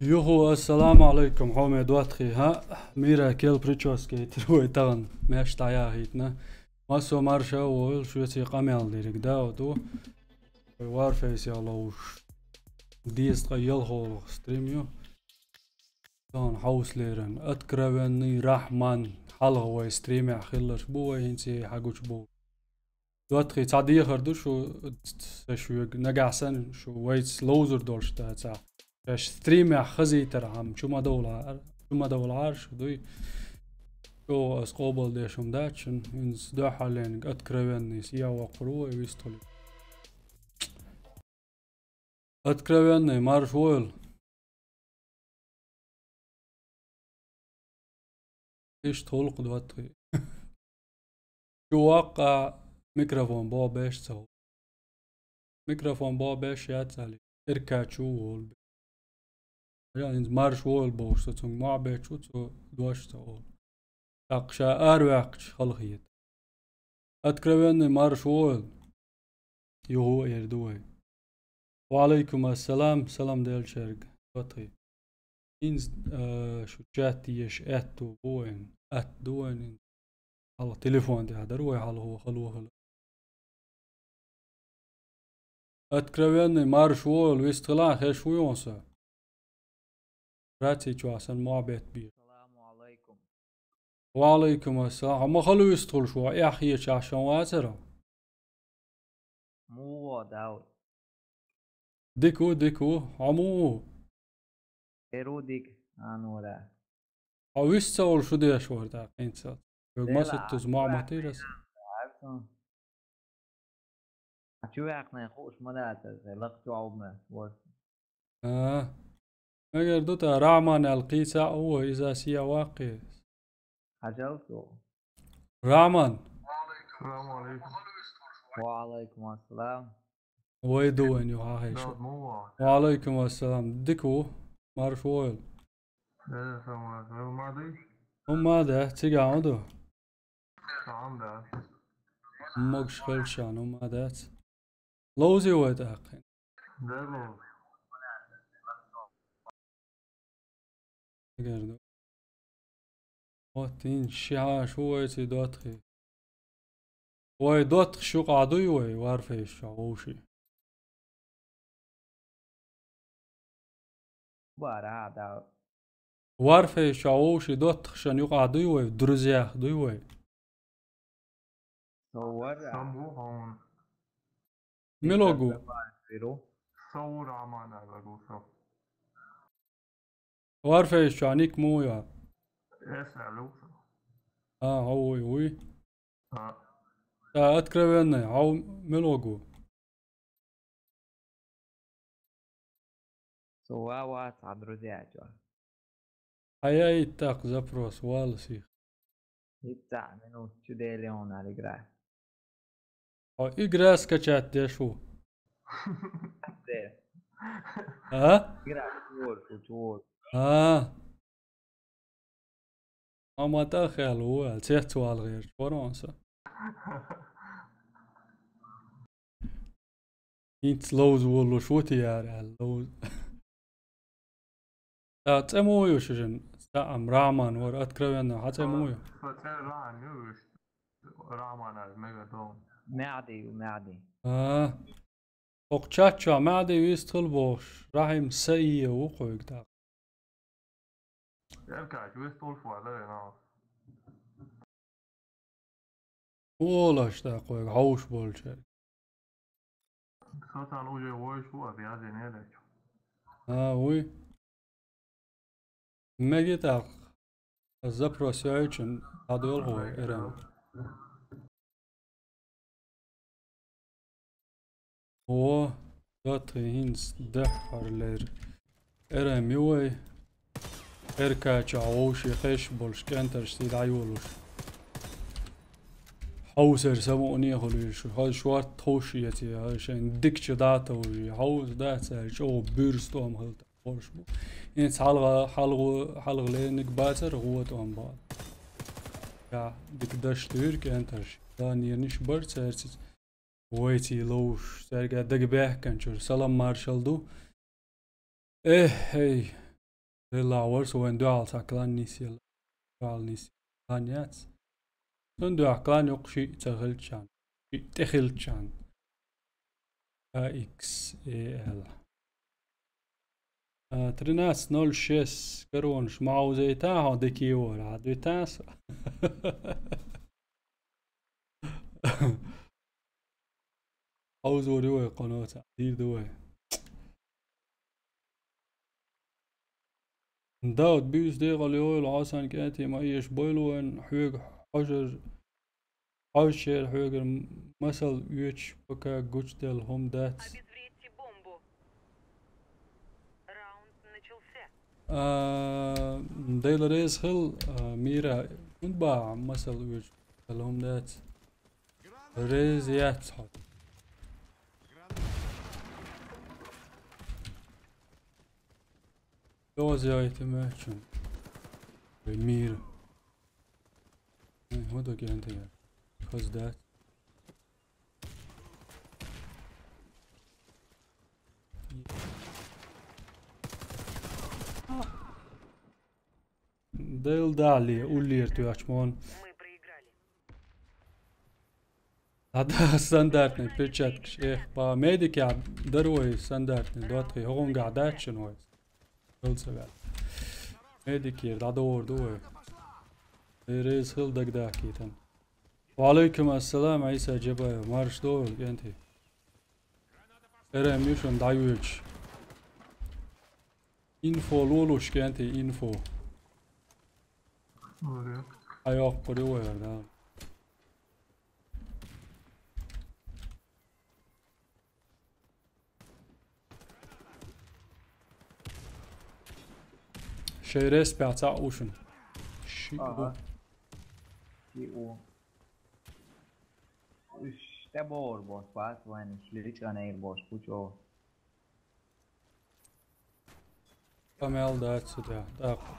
Юху, ассаламу алейкум, хьо ме доттагӀий, хӀа? Мира, кел прическа итар вай тахана, меш дӀаяхийтина. Массо марша а войла, шуьца къамел дерг дӀа ду. Вай Warface-ях ловш. Дезткъа ялхолгӀа стрим ю. Тахана хьовсалеран. Откровенный Рахман. Хьалха вай стримехь хилларш бу вай хӀинца хьагучу бу. ДоттагӀий, цхьа дехар ду шу, са шуьга, нагахь санна шу вайца ловзур долуш дацахь, шаьш стримехь хазийтархьама чу ма довлахьара, чу ма довлахьара шу, дуй. ЧӀогӀа ас къобалдеш хӀума дац шуна, хӀинца дуьххьарлерниг откровенный сиа воккхур ву вай вистхуьлуш. Откровенный, марша войла. Иштта гӀуллакх, доттагӀий. Чу ваккха, микрофон боху беш ца хӀу. Микрофон боху беш яц али. Эрка чу волу. Я, хӀинца марша войла бохуш, со цунга мохь бечу, цо дош ца олу. ТӀаккха ша араваьккхича халахета. Откровенный, марша войла. Юху эр ду вай. Ва алейкум ассалам, салам деллачаьрга, доттагӀий. ХӀинца, а, шу чат еш аьтту бу вайн, атта ду вайн. Хьалха телефон тӀехь дара вай хьалха хало хила. Откровенный, марша войла, вистхила, хеш ву йон со. Раций чохь сан мохь бетта бийр. Саламу алейкум. Ва алейкум ассалам. Хьо ма хала вистхуьлуш ву, эхь хеташ ахь шан вацара? Муха, Дауд? Дика ву, дика ву. Хьо муха ву? Эру дика, Анура. Хьо вист ца волу шу деш вара тӀаккха хӀинца. Вега ма ситтаза мохь ма тирас. А чу ваьккхина хууш ма дац аса, лакха чу Ӏовма вара. А. Мегар ду тӀа Рахьман аьлла кхийца а ву, иза сия ваккхий. Хьажал цо. Рахьман. Салам алейкум. Ва алейкум ассалам. Вай ду вайн юхьа хьайша. Ва алейкум ассалам. Дика ву. Марша войла. Э, салам алейкум. Ма ду? ХӀумма дац, цига хӀун ду? Салам дац. Могуш хилча, хӀумма дац. Ловзий вай тӀаккха? Дего. Эгер ду. Вот, хӀинца ши хьаша ву вайций доттагӀий. Вай доттагӀий шу къа дуй вай, Warface чохь вовший? Бара, да. Warface чохь вовший доттагӀий шан юкъахь дуй вай, друзьях дуй вай? Со вара. Сан бу хьуна. Милогу. Со ву Рамана лагу со. Warface чохь ник муха ю? Эс аьлла ву со. А, хьо вуй, вуй. А. Та откровенный, хьо милогу? Со ва, ва, цхьа друзья чохь. Хьан яйта тӀаккха запрос, вала сих. ХӀитта минут чу дели хьуна игра. Хьо игра скачать деш ву? Де. А? Игра чур, чу чур. А. Амма тӀа а хел ву аьлла, цец вала гӀерташ вара хьуна со. ХӀинца ловза волуш ву те яра аьлла, ловза. Сан цӀе муха ю шуьшан? Цхьаъ-м Рахьман вара, откровенно, хьан цӀе муха ю? Сан цӀе Рахьман ю, вуьш Рахьман аьлла мега догӀу. Маьхьди ю, Маьхьди. А. ХӀокху чат чохь Маьхьди вистхила бохуш, Рахьим Саие ву кхуьйга тӀаккха. Эркач вистхуьлуш вара, да, вена? ХӀун олуш тӀаккха вайга хьовш болчаьрга? Со царна уже войш ву, ас язйина елечу. А, вуй. Мега тӀаккха. Ас запрос йойтучун дӀадоьлху вай, эрам. О, датхи хӀинца дуьххьарлера. Эрам ю вай. Эркачохь вовший хезаш болуш кӀентарш тӀе дӀайолуш. Хьовсар самукъане а хуьлуьйтуш, хаза шорта тховш эций, хаза шайн дикачу дӀа а товжий, хьовса дац аьлла, чӀогӀа буьрса тӀом хилла тӀаккха болуш бу. ХӀинца хьалха, хьалха, хьалха лерниг бацара гӀо тӀом бахьа. Ша дика даш туьйра кӀентарш. Дан ерниш бара цаьрца. Вайций ловш, цаьрга дага баьхканчуьра салам маршалла ду. Эхь, хӀей, Делла вар со вайн дуьхьал цхьа клан нисъелла. Дуьхьал нисъелла. Клан яц. Цун дуьхьа клан йоккха шиъ ца хилччан. Шиъ тӀе хилччан. А Х Л. А, тринадцать ноль шесть, короче, ма вузайта хьо декевар, а, дуьтас. Хьо вузор ю вай, къоноца, дийр ду вай. Дауд, буьйса декъала йойла, Хьасан кӀентий ма эша бойла вайн, хьоьга хьожар, хьожачеран хьоьгара масал оьцуш, пока гучаделла хӀума дац. Обезвредьте бомбу. Раунд начался. А, Дела реза хила, а, мира, хӀунда баха масал оьцуш, делла хӀума дац. Реза яц хьо. Дозе айта мачун. Вай мира. Ай, хӀун ду кӀентий? Хаза дац. Дел дали, уллер ту ач мон. Мы проиграли. Ада стандартный перчаткаш, эх, ба медик я, дарвой стандартный, дотхи, хогонга дачен вой. Хилцавял. Медик ер, дадор дуй. Реза хила дагадаккхийтан. Ва алейкум ассалам, Иса Джабаев. Марш дой, кӀентий. Эрем ю шун дӀайоьдуш. Инфо лулуш, кӀентий, инфо. Ага. Айоккхур ю вай, да. Шерес пяца ушун. Ши Ага. у. Ши у. Уьш тӀе бовр бос бац вайн, уьш личкъанайр бос, пучо. Къамел дац цу тӀехь, тӀаккха.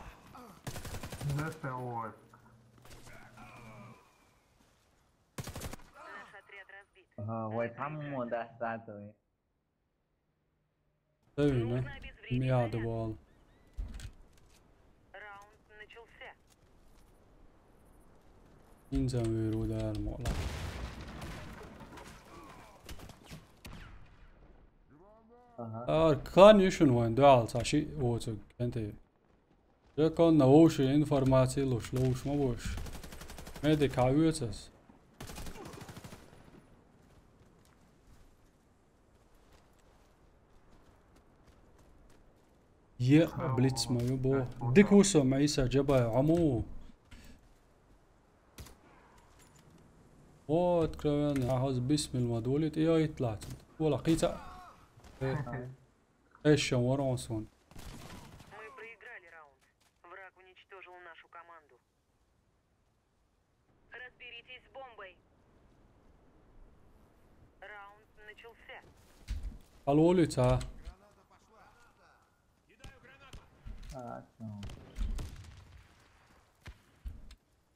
Не тӀе вой. Наш отряд разбит. Ага, вай таммо дац цу тӀехь. Тевина, миада вол. Раунд начался. Инзан виру дар мола. Ага. А, клан ю шун вайн, дуал, ца ши, о, цу, кенте. Жекон на вовши информаци луш, луш ма вовш. Медик а вецас. Е, блиц ма ю бо. Дик вусо, ма Иса Джабай, аму. О, откровенно, ахаз бисмилла ма дулит, и айт лацит. Вала, кица. Э, эшшан ворон сон. Мы проиграли раунд. Враг уничтожил нашу команду. Разберитесь с бомбой. Раунд начался. Алолица. А, всё.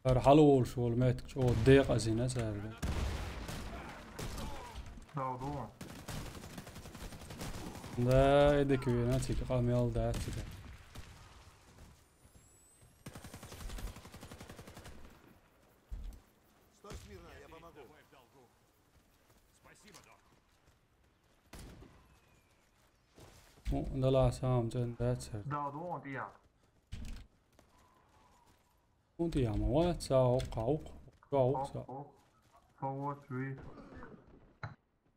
Ар хьалволуш волу меттиг чӀогӀа декъазина цаьрга. Дал ду. Да, и дика вена цига къамел дац цига. Стой смирно, я помогу. Спасибо, док. О, да ла сам цен дац цаьрга. Дал ду, он тӀе яхь. ХӀунда яма вац, ца, оккха, оккха, оккха, оккха. Оккха, оккха. Со воцуш вуьйцу.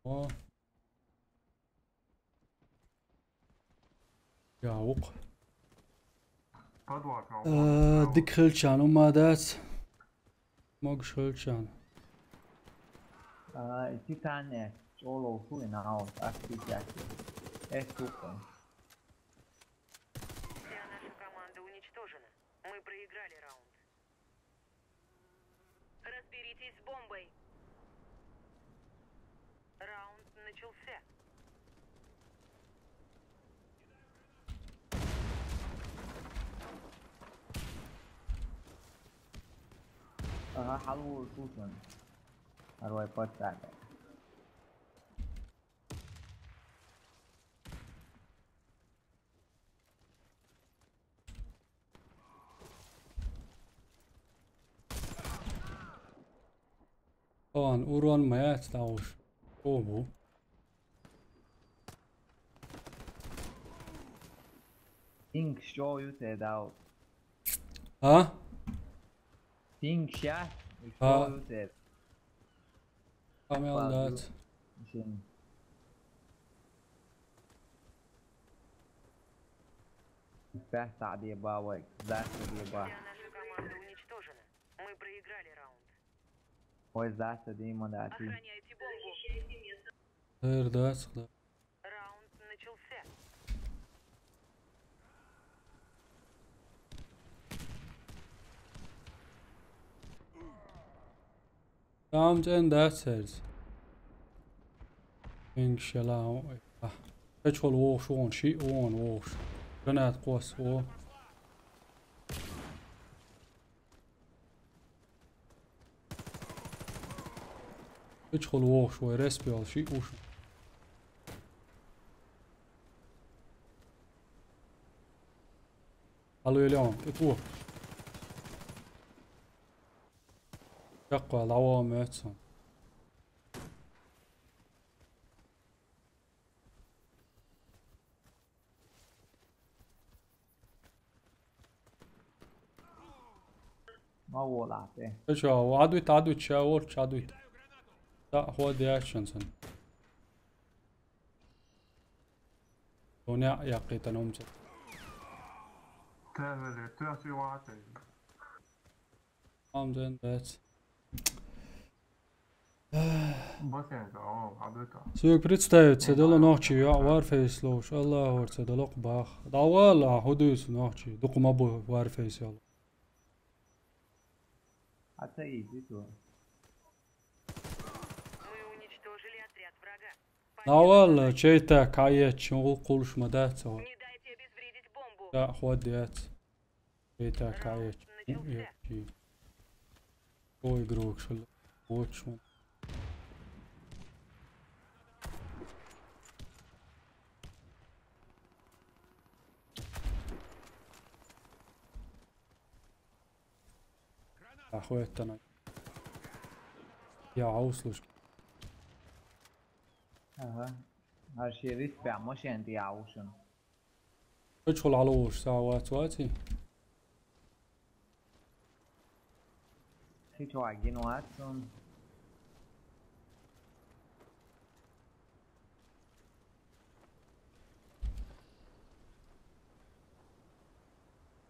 О. Я, оккха. Подвал, а, дика хилчан, хӀума дац. Могуш хилчан. А, и Титане, чӀолов хуьлу, нагӀо, ас Титане. Эс тупа. Вся наша команда уничтожена. Мы проиграли раунд. Разберитесь с бомбой. Раунд начался. Ага, хьалву шушан. Арвай пацака. Ладно, урон ма яц, дӀавуш. О, бу. Инкс чӀоагӀа ю те, Дауд. А? Пинг ша, и А. Шоу те. Камел Ладно. Дац. Шин. Пять саӀ де ба вай, зас де ба. Вся наша команда уничтожена. Мы проиграли раунд. Ой, зас де ма дати. Охраняйте бомбу. Эр дац, да. Раунд начался. Там цӀен дац хӀерз. Пинг шала. А. Кхечхол вогӀуш вон, шиъ вон вогӀуш. Гранат къос во. Кхечхол вогӀуш вай, респи вал, шиъ вуш. Алло, Леон, тӀе кхо. Чаккхо, лавоа моьтту сан. Ма волахь тӀе. Кхечо, Ӏадвит, Ӏадвит, ша волчу Ӏадвит. ТӀаккха хӀода яьшшан сан. Со неӀ яккхийтина хӀума ца. Тевели, тевчи ватей. Хьамдан дац. Басенга, о, Ӏадвита. Соьга представиться дала нохчий йоӀ Warface ловш, Аллахьора ца дала кху бах. ДӀавала, хӀу дуьйцу нохчий, дукха ма бу Warface йолу. Хьан ца ийзи цо? Мы уничтожили отряд врага. Победа за нами. ДӀавала, чайта кхьаеччи, гӀуллакх хуьлуш ма дац хьо. Не дайте обезвредить бомбу. Да, хӀода яц. Чайта кхьаеччи. Раунд начался. Ой, игрок, шал. Вочун. Ахуеттана. Я, Ауслушка. Ага. Ар шен ритпехь машен тӀе яхьушун. Кхечхула хьалавуш схьа вац ваций? Кхечхьа гина вац цунна.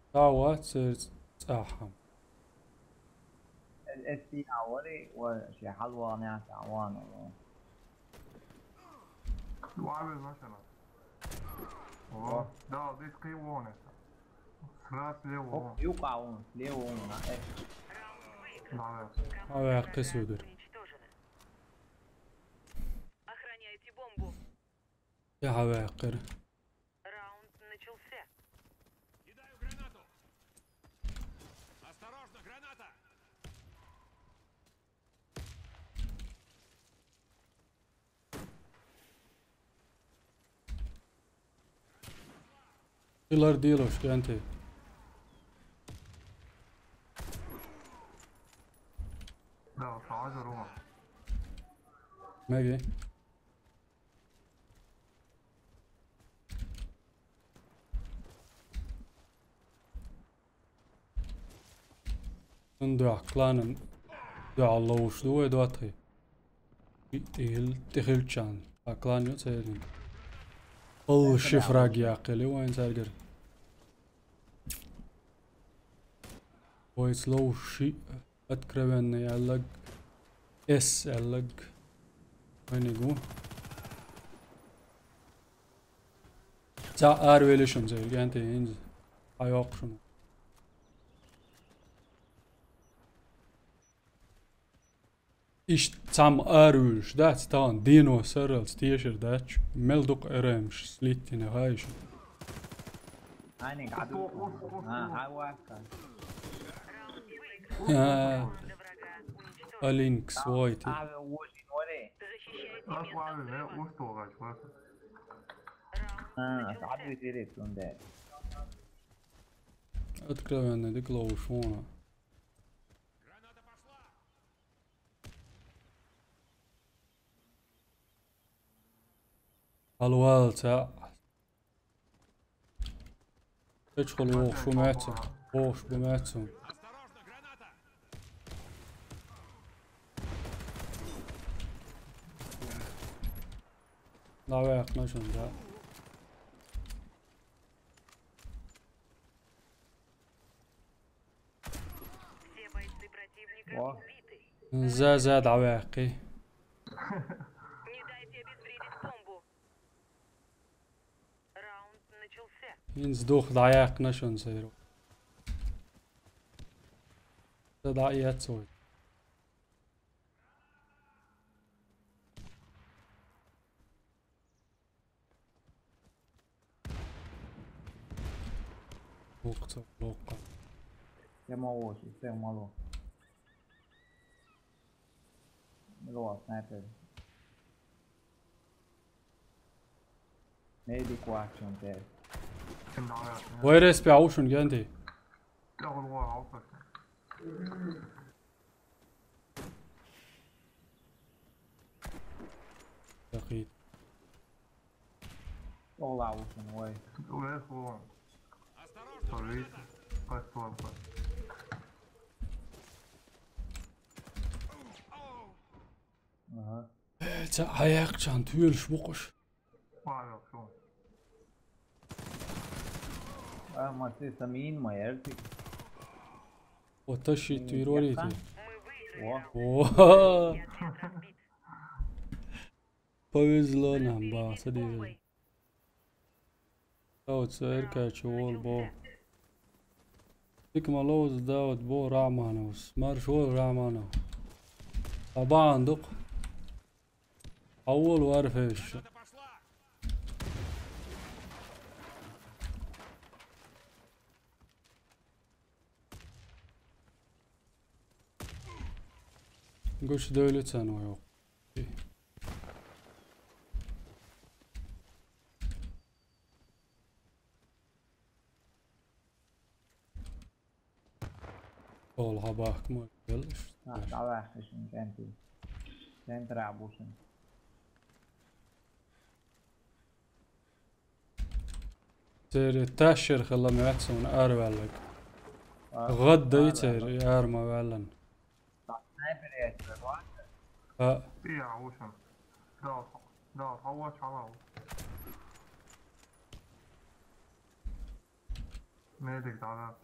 Схьа вац церан цӀахь. Эс, эс тӀе а вари, ва шен хьалавахана яц а ван, ва. Ваьлла машина. О, да, дис кхин вон это. Сразу слева вон. Оп, юкъа вон, слева вон, на, э. Да, да. Ава, кхин суьдур. Охраняйте бомбу. Я хьаваьккхира. Раунд начался. Кидаю гранату. Осторожно, граната! Хилар дийлаш, кӀентий. Да, схьа а жур ван. Меги. Сан дуьхьа кланан дуьхьал ловуш ду вай доттагӀий? ТӀехил-, тӀехилчарна. А клан ю церан. Алла шифраг яккхили вайн цаьргара. Вайца ловуш шиъ. Откровенный аьлларг, эс аьлларг. Вайниг ву. Цхьаъ аравелира шуна церан, кӀентий, хӀинца. Хьайоккху шуна. Иштта цхьамма аравуьйлуш дац, тахана дено сарралц тешар дац, мел дукха эр эм-ш слиттина хаьий шуна. Хьайниг Ӏадуьйцу. А, хьан ваккха. А, Алинкс войти. А, ве вожин варе. Ас варе, не, уж тогаш варе. А, ас Ӏадуьйцу ирит унде. Откровенно дика ловуш вона. Граната пошла! Хьалвалца. Эчхал вохуш бу мецу. Вохуш бу мецу. ДӀаваьккхина шуна, да. Все бойцы противника Во. Убиты. За, за, дӀаваьккхи. Не дайте обезвредить бомбу. Раунд начался. ХӀинца дух дӀаяьккхина шуна, сайру. Ца дӀаэццо. Локха, локха. Се ма лош, се ма ло. Ло, снайпер. Медик вачун те. Вай респи аушун генди. Дакъит. Ола аушун, вай. Вай, вай. Sorry. Пас, пас, пас. Ага. Ца хьаяккхачан туьйлаш бу-кх уьш. Павел, шо? А, ма се самин ма яртик. Вот тащи. Мин туьйрори яккха? Ти. Во. Во. Повезло нам, ба, садись. Давуд, церкачу вол бо. Дика ма ловза, Давуд, бо Рахмановс. Марш вол, Рахманов. Абан дукх. Хьан вол варфеш. Гуш дойлу цан вай. Ол хьабахка ма гел. А, давай, хишин кенти. Центра бушин. Церан ташшар хила меца ван араваьлларг. А, гӀаддай а, церан, а, ара ма ваьллан. Снайпер яц, вац? А. Пия, ушан. Дал, дал, хавач, хавач. Медик дала.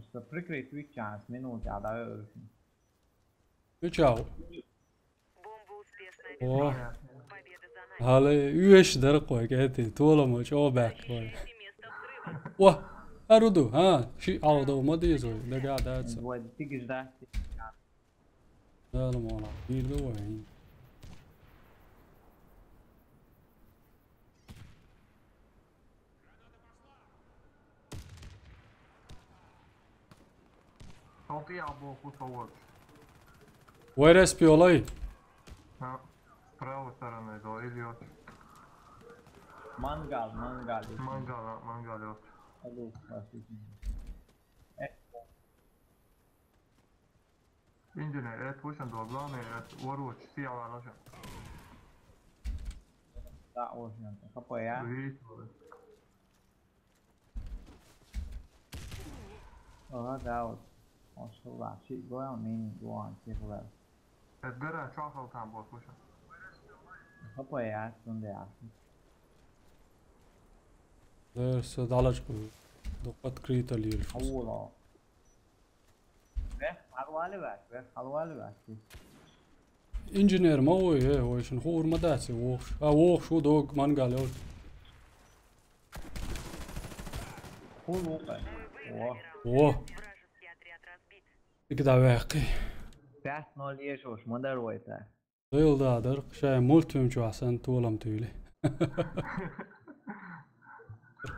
Что прикрыть виччанс минуты, а давай. Чао. Бомба успешно. О. Победа за нами. Хьале, уьш дар кхой, кӀетий, толамо чӀо баьхка вай. Держите место взрыва. О, аруду, а, ши алгӀа ма дезой, дага дац. Вай, тигиш дац. Дала мола, бир ду вай. Салты я был кусок. Вай респи олай? А, с правой стороны, да, или вот? Мангал, мангал. Мангал, а, мангал, вот. Алло, здравствуйте. Э. Инженер, это очень долго, главное, это ворочать, все я ложу. Да, очень. Хапая. Видите, вот. Ага, да, вот. Ошла, чи гоя мини гоан, чи хулар. Эдгара, чё ахал там бот, слушай? Хапая, сунде ахи. Дерса далачку. Докъ открыто лирш. Аула. Ве, халвали вац, ве, халвали вац. Инженер ма вой, э, вой шин хуур ма дац, вохш. А, вохш, у дог, мангал, ой. Хул вохай. Во. Во. Ик да вехи. Пять ноль ешуш, мадер войта. Дел да дар, шай мультфильм чу асан толам тюли.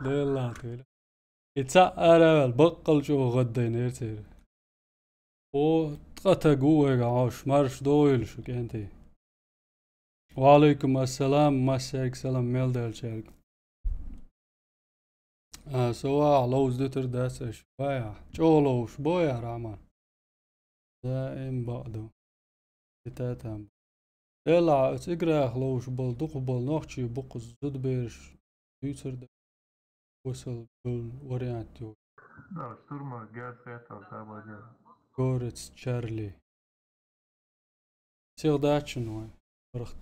Дел да тюли. И цаӀ араваьлла, баккъал чӀогӀа гӀаддайнера церан. О, ткъа таг ву вайга Ӏаш, марш дойла шу, кӀентий. Ва Ӏалайкум ассалам, массаьрга салам мел даьллачаьрга. А, со ваха ловза дитар дац аша. Вая, чӀогӀа ловзуш, боя, Рахман. Даим бакъ ду. Ита там. Делахь оцу играх ловш болу дукхах болу нохчий бу-кх зудабераш дуьйцур дара. Осал болу вариант ю. Да, штурма герз хетал, да, бадя. Горец Чарли. Всех дачу, ну, барахт.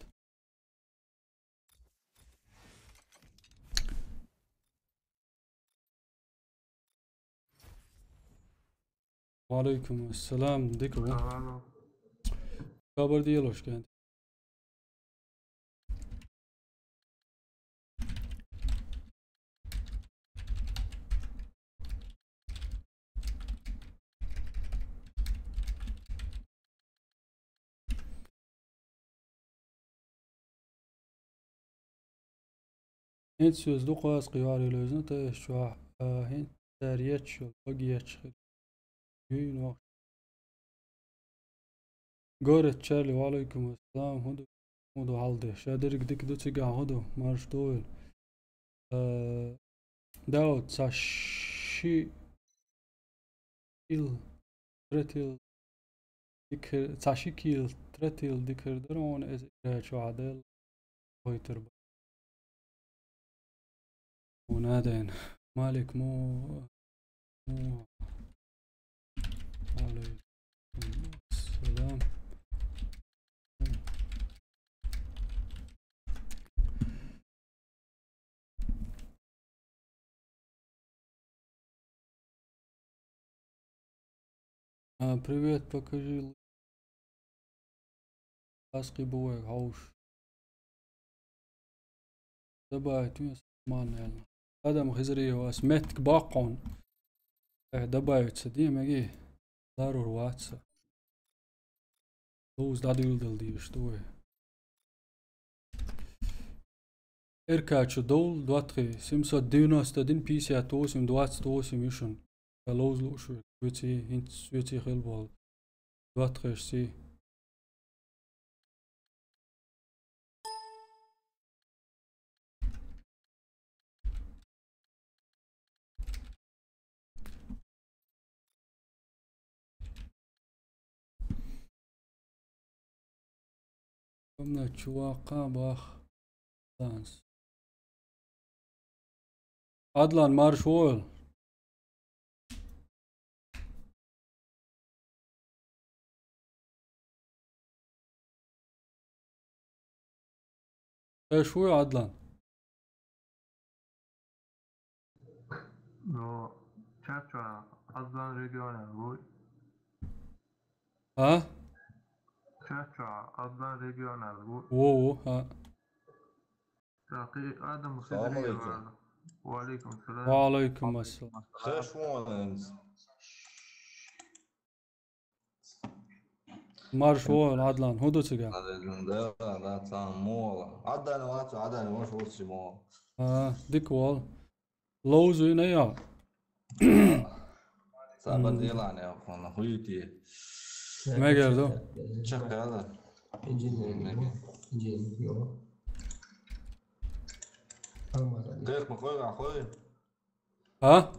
Ва алейкум ассалам, дика ву. Алло. Хабар делош кент. ХӀинца соьца дукха аз кхин юьхьар левзина тайпа чохь, а, хӀинца цара етташ йолу, бага етташ хир. Юй нохчий. Горец Чарли, ва алейкум ассалам, хӀун ду, хӀун ду хьал де? Ша дерриг дика ду цигахь, хӀун ду, марша догӀийла. Э, Дауд, цхьа ши кил тротил дика, цхьа ши кил тротил дика хир дара хьуна, иза игра чохь а делла, гойтур бу. Хьуна а дайна. Малик му, му. Ва алейкум ассалам. А, привет, покажи. Аскъи бу вайга хьовш. Добавить вен манна аьлла. Адам Хизриев, ас меттиг баккхун. Э, добавить ца де меги. Ларур вац со. Луз дӀадуьйладала дезаш ду вай. Р К чу довла, доттагӀий, семьсот девяносто один пятьдесят восемь двадцать восемь ю шуна. Ша ловза лууш ву, соьций, хӀинца соьций хила болу. ДоттагӀий ший. Комнат чу ваккха бах. Данс. Адлан, марш войла. Эш вуй, Адлан? Ну, чача Адлан региона вуй. А? Чача Адлан региона вуй. Во, во, а. Так, и Адам Салам алейкум. Хизриев. Ва алейкум салам. Ва алейкум ассалам. Хеш вон. Марш вон, Адлан, хӀун ду цига? Да, да, там мола. Адан вац, Адан вац, вац мола. А, дик вол. Лоузу ина я. Саба делане, хона, хуйти. Мегер ду? Чакала. Инженер. Инженер. Кайх ма хой, а хой. А?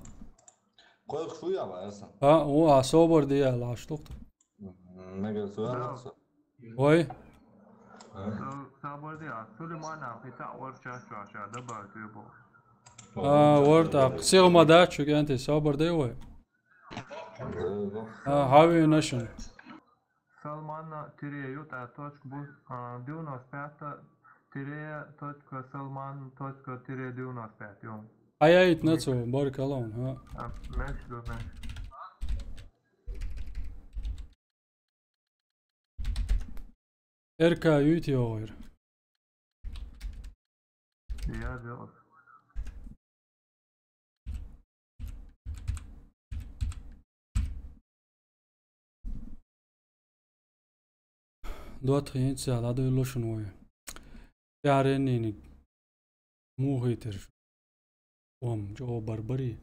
Кайх шуя ба, яса. А, о, а собар дия, лаш тухта. Мегер суя. Ой. Са-, сабарди, а Сулеймана хита орча чаша да ба тюбо. А, ворта, сига ма дачу генти, сабарди вой. А, хави нашин. Салмана тире юта точка бу, а, девяносто пять тире точка Салман точка тире девяносто пять, ё. Ай, ай, ит нацо, баркалон, ха. А, меш, меш. Р К юйт йогӀийра. Я дело. ДоттагӀий, хӀинца дӀадуьйлуш ву вай. ТӀаьхьаренниниг муха хетира шу? Ом, чӀогӀа барбарий?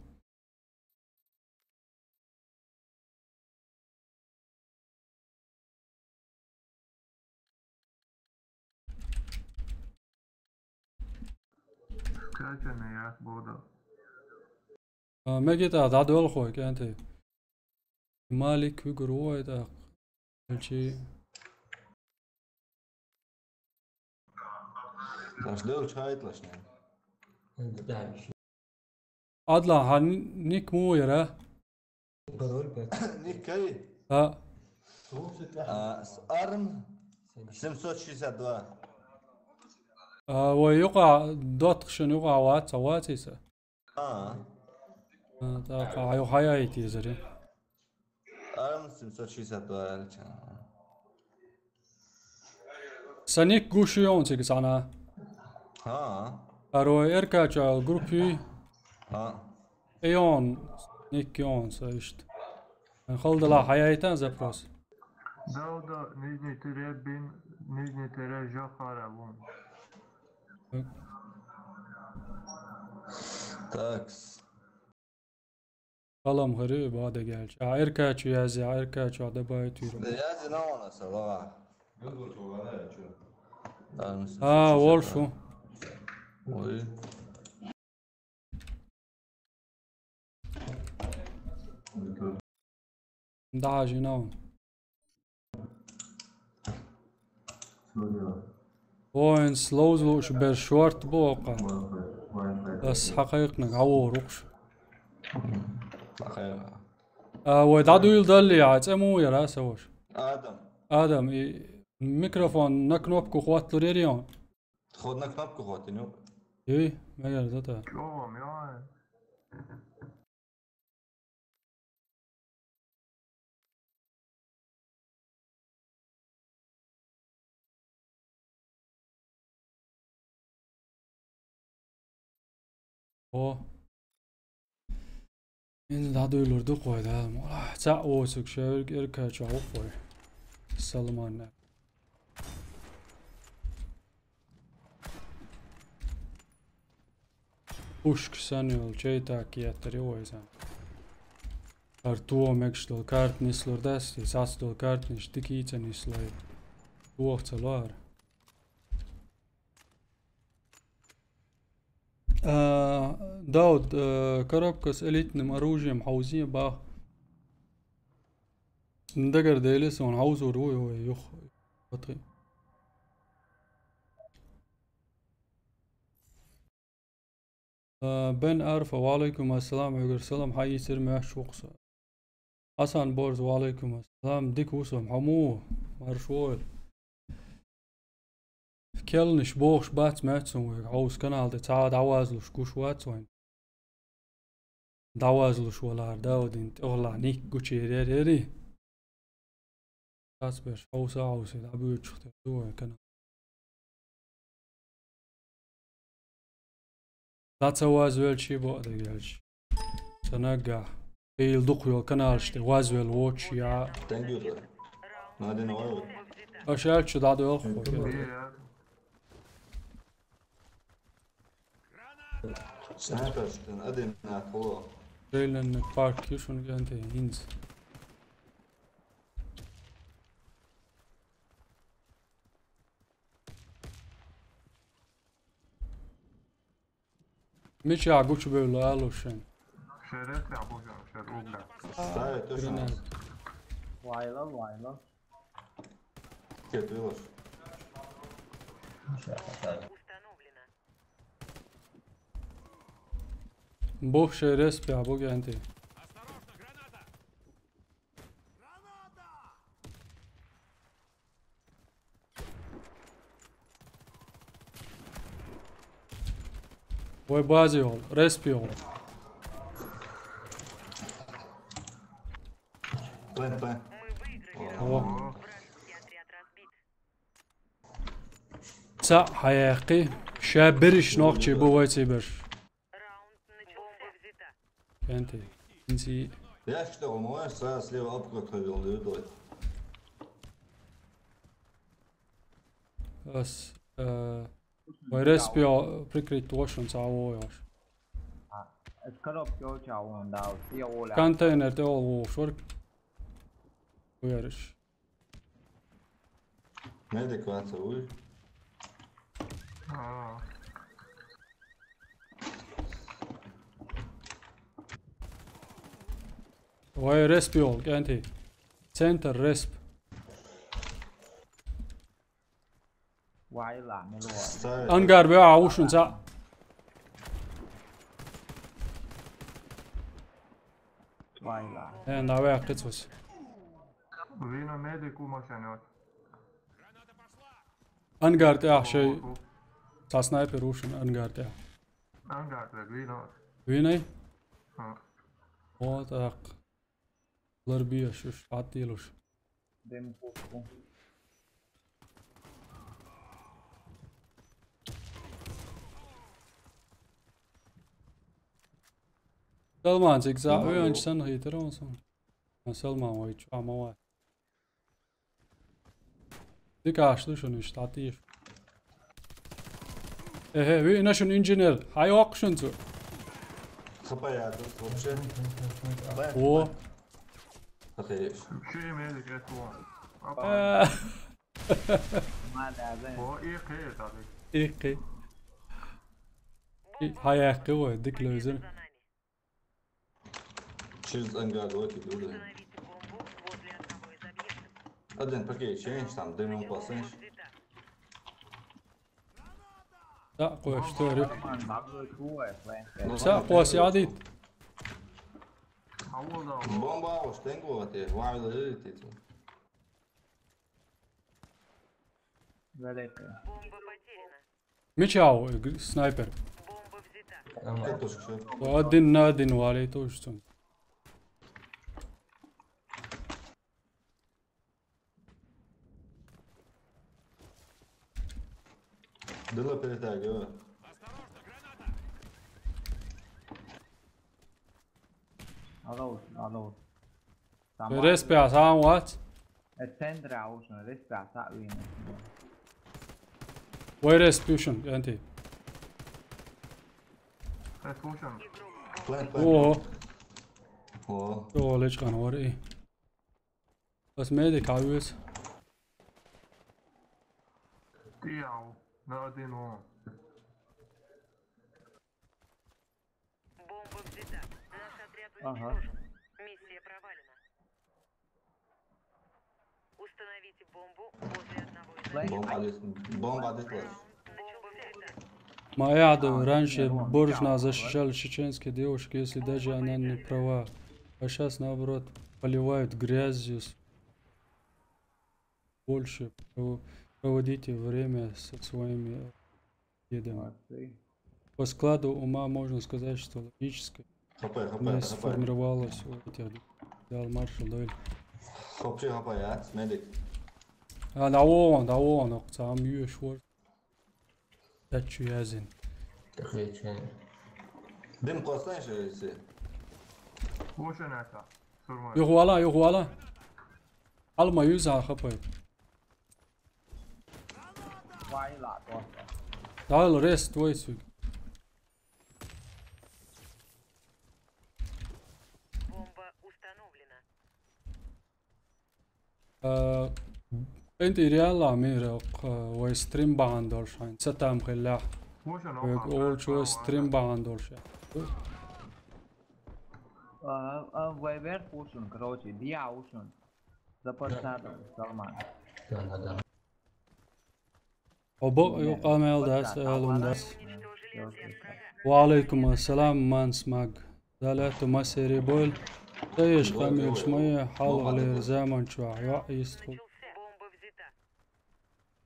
Скачанный ах бода. А, мегита дӀадоьлхой, кӀанте. Малик вуьгур ву вай тӀаккха. Элчи. Лаш делча хьайталаш нен. Адла, хьа ник муха яра? Никай? А. А, с-, арм семьсот шестьдесят два. А, вай юкъа, доттагӀашна юкъа вац, вац иза? А. А, тӀаккха хьайо хьаяйта езари. Арм семьсот шестьдесят два аьлча. Са ник гуш ю хьона цига цхьана. ХӀа. Ара вай РК чу группа юй? ХӀа. Э, ю хьона, ник ю хьона са иштта. Хала далахь хьаяйта запрос. Да, да, нижний тире бин, нижний тире жахара вон. Такс. Халам хари бадагалча. А РК чу язъе, а РК чу дабай туйру. Да язъе на вона сала. А, вол шу. Ой. Да, жинав. Вайн слоузлуш бер шорт бокъа. Ас хьакхайкхнаг гӀавор укхуш. А, вай дӀадуйла далли, а цӀе муха яра, а, са ваша? Адам. Адам, и микрофон на кнопку хӀотталур яри хьона? Тхо на кнопку хӀоттина юкъа. Ий, мегар да та. Чё вам, я? О. ХӀинца дӀадуйлур ду кхой, да? Ца оцуг шевриг эркачу гӀо кхой. Салманна. Пушка санна йолу чай так еттар ю вайсан. Ар туо мегаш долу карта нислур дац, и сац долу картанаш дика ца нислой. Туох ца лоара. А, Дауд, э, коробка с элитным оружием хьовзий бах. Дагар дели сон хьовзур ву, ой, юх. Патри. А, Бен Арфа, ва алейкум ассалам, хьоьгара салам, хьан йийцира моьттуш ву-кх со. Хьасан Борз, ва алейкум ассалам, дика ву со, хьо муха ву? Марш войла. Келнаш бохуш бац моьтту суна вайга, хьовса канал тӀе цхьа а дӀавазлуш гуш вац вайн. ДӀавазлуш валара Даудин тӀехула ник гучеререри. Цацберш хьовса а хьовсий, дӀабоьдучух тера ду вайн канал. Дан ца вазвелчий бо а дегелча. Ца наггахь. Хила дукха йолу каналаш тӀе вазвелла воцуш я. Надина вай. Аша аьлча дӀадоьлху. Снайперш, один нахуй. Трейлерный парк ю шуна генте хӀинца. Мича гучубевлла алуш шайн? Шерет я бужа, шер угля. Ставит точно. Гранат. Вайла, вайла. Кет вилаш. Бух шерес пя бугенти. Вай базе йолу, респи йолу. План, план. О. Ца хьаяккхи, ша берриш нохчий бу вай циберш. Кенти. Инси. Я что, можешь сразу слева обход ходил, да, давай. Ас, э, вай респио прикрыть тошун ца войош. А, это коробки очень вон, да, вот я воля. Контейнер те ол вошур. Уярыш. Неадекватца уй. А. Вай респи ол, кенти. Центр респ. Вай ла, милуа. Ангар бе, а, ушун ца. Вай ла. Э, давай, кыцус. Вина медик у машине. Ангар тӀехь шай. Ца снайпер ушун ангар тӀехь. Ангар тӀехь вина. Винай? Ха. Вот так. Ларбия шуш, хьаттийлуш. Дем куку. Салман, цигза, ой, анчсан хитер он сон. А Салман, ой, чу, а, мавай. Дика ашлу шуну иштта, хьаттийш. Эхе, ви, ина шун инженер. Хьайоккху шун цу. Хапа яду, вообще. О. Окей. Чё имеет это? Э. Мада, да. О, и хе, да. И хе. И хаяхкы вой, дик лёзер. Через ангар давайте, друзья. Один пакет, чейнж там, дымом посенж. Да, кое-что, рю. Са, кое-что, адит. Бомба, уж тенго, а ты, вай, лежит, ты. Далеко. Мича ву, снайпер. Ага. Один на один валит уж цун. Дыла перетягиваю. Алло, алло. Тамам. Респи, а сам вац? Э, центре аушна, респи, а са вина. Вай респи ушун, энти. План, план. О. О. О, леч кан вари. Бас медик авюс. Тияу, на один он. Бомба взята. Наш отряд уничтожен. Миссия провалена. Установите бомбу возле одного из... Бомба дит-, бомба дит-, Бомба взята. Моя, да, раньше буржно защищали чеченские девушки, если даже она не права. А сейчас, наоборот, поливают грязью. С-, больше пров-, проводите время со своими дедами. Молодцы. По складу ума можно сказать, что логическое не сформировалось у этих. Взял маршал, да. Вообще хапай, а, медик. А, да вон, да вон, ох, сам юш вор. Дачу язин. Дым классно же, если. Слушай, Ната, сурма. Юхвала, юхвала. Алма юза хапай. Вай ла, просто. Давай, рес, твой сук. Бомба установлена. Э, энти реально мир, э, вай стрим баган долшайн. Ца там хилла. Вай олчу стрим баган долша. А, а, вай вер ушун, короче, диа ушун. Запасадо, Салман. Да, да, да. Обо юкъамел дас, алун дас. Ва алейкум ассалам, ман смаг. Залату масери боль. Тейш камил шмая, халгъ лер заман чуа, ва истху.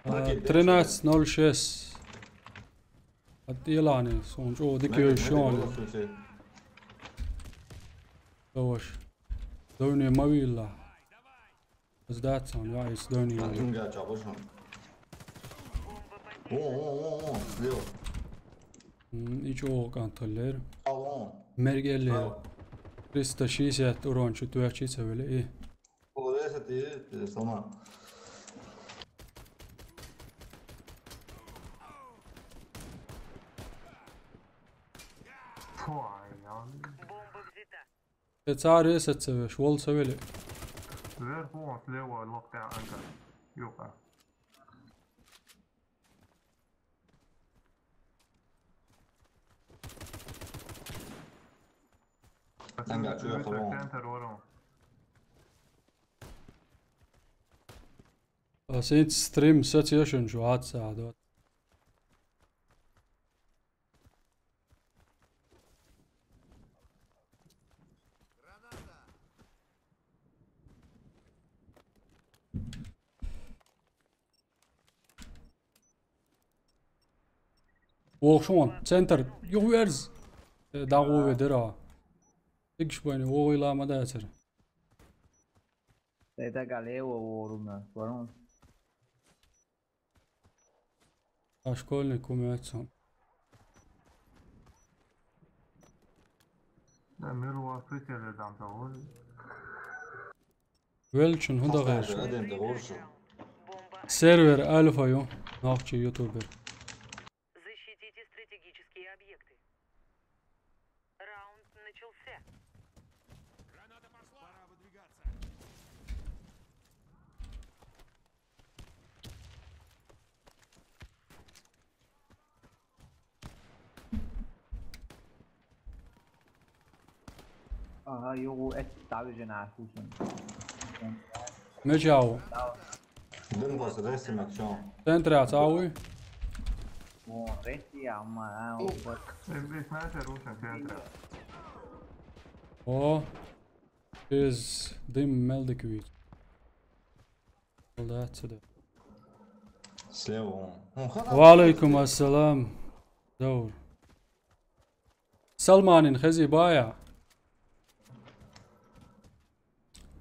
А, тринадцать ноль шесть. Ат илани, сон чу дикио шони. Даваш. Давни мавила. Сдаться, он, я, если давни мавила. Атунга чабашан. О, о, о, о, слева. М, ичи о канталлер. Алло. Мергеллер. Ау. Триста шестьдесят урон чу тюрчи цавели, и. Получается, ты, ты сама. Фу, ай, я. Бомба взята. Э, цари эсэцэвеш, вол савели. Сверху, слева, локтя, ангар. Юха. Ангар, чё, центр, вон. Центр, ворон. Э, Ас инц стрим сацешин шу хьаца а дот. Вохшун, центр, юхверз. Э, дагу ведера. Икш бани, вогила ма дацар. Тайта галево воруна, ворун. А школьник умеется. Да, мир у вас прикеле там того. Велчин, худа гайш. Сервер альфа ю, нахчи ютубер. Защитите стратегические объекты. Раунд начался. Граната пошла. Пора выдвигаться. Ага, югу эт тави жена хушун. Мечау. Дым вас ресим акшон. Центра цауи. О, ресия, ама, а, о, вот. Здесь снайпер рушен центра. О. Из дым мелдик вид. Солдат сюда. Слева. Ну, хана. Ва алейкум ассалам. Заур. Салманин хези бая.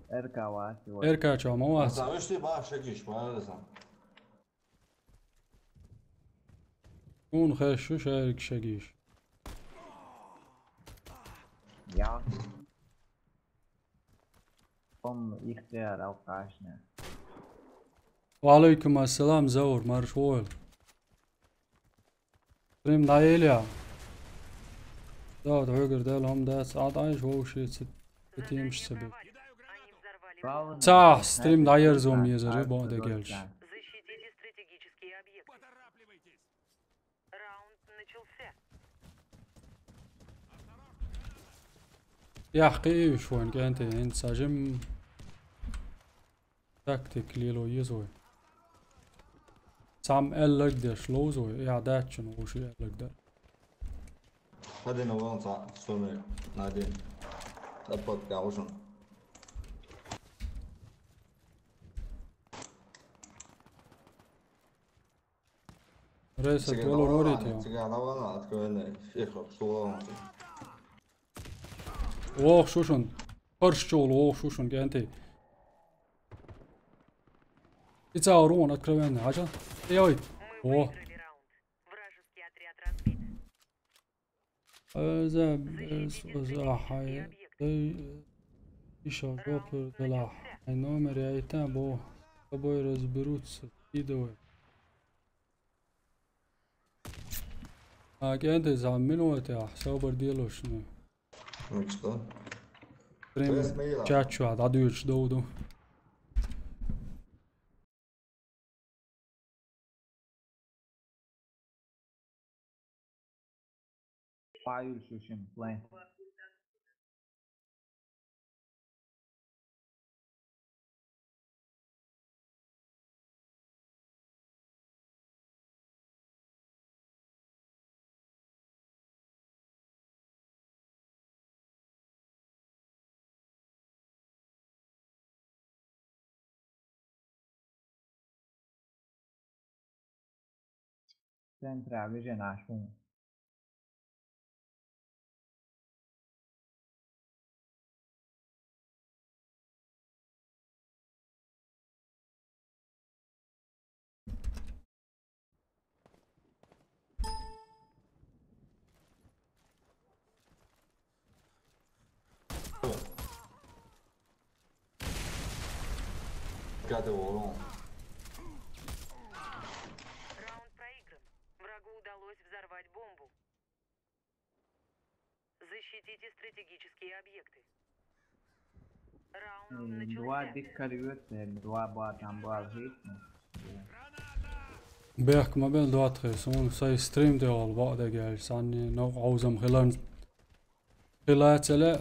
Эрка васи, вот. Эрка чо ма вас. Завышти ба шагиш, ба. Ун хешу шарик шагиш. Я. Пом ихтияр алкашны. Ва алейкум ассалам, Заур, марш вол. Стрим наелия. Да, догер дел хам дац, ад айш вовши цит, цитимш себе. Ца, стрим наер зом езер, бо де гелш. Защитите стратегические объекты. Раунд начался. Яхкы шуан кенте эн сажим. Тактик лило езой. Сам эллер деш лозой. Я дачын оши эллер дер. Хадин ован са, соны, надин. Таппак гаушун. Рейса, голу рорит, ё. Цига лавана, откровенно, фехо, что лавана. Ох, шушун. Пырш чул, ох, шушун, генти. Ица урон, откровенно, ача? Эй, ой. О. Вражеский отряд разбит. Э, за, э, с-, за, хай, э, ещё жопу дала. Ай номер, я и там, бо, с тобой разберутся, скидывай. А, кенте за минуты, а, собор делаешь, ну. Ну что? Прям чачу, а, да, дюч, да, да. Fire shushin play. Центра вижен ашун. Раунд проигран. Врагу удалось взорвать бомбу. Защитите стратегические объекты. Раунд начался. Два диккар юэт, два баатан баал хитна. Бехк ма бен дуатхи, сун сай стрим де ол, ба де гэл, санни ног аузам хилан. Хила целе,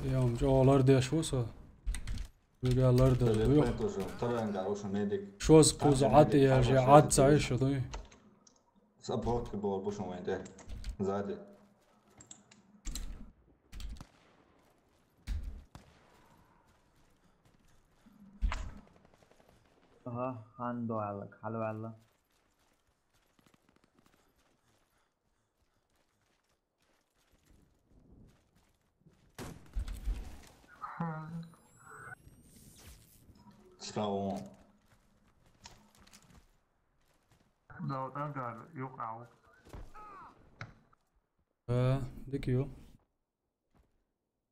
ям, жо олар деш вуса. Вига лардалла дуй. Тоже, второй ангар, уж медик. Шозза кхузза Ӏад яьлча, Ӏад ца йиш я дуй. С обходкой было, пусть он войнте. Сзади. Ага, хан дуалла, хьалваьлла. Слава. Да, вот ангар, юкъа. Э, дика ю.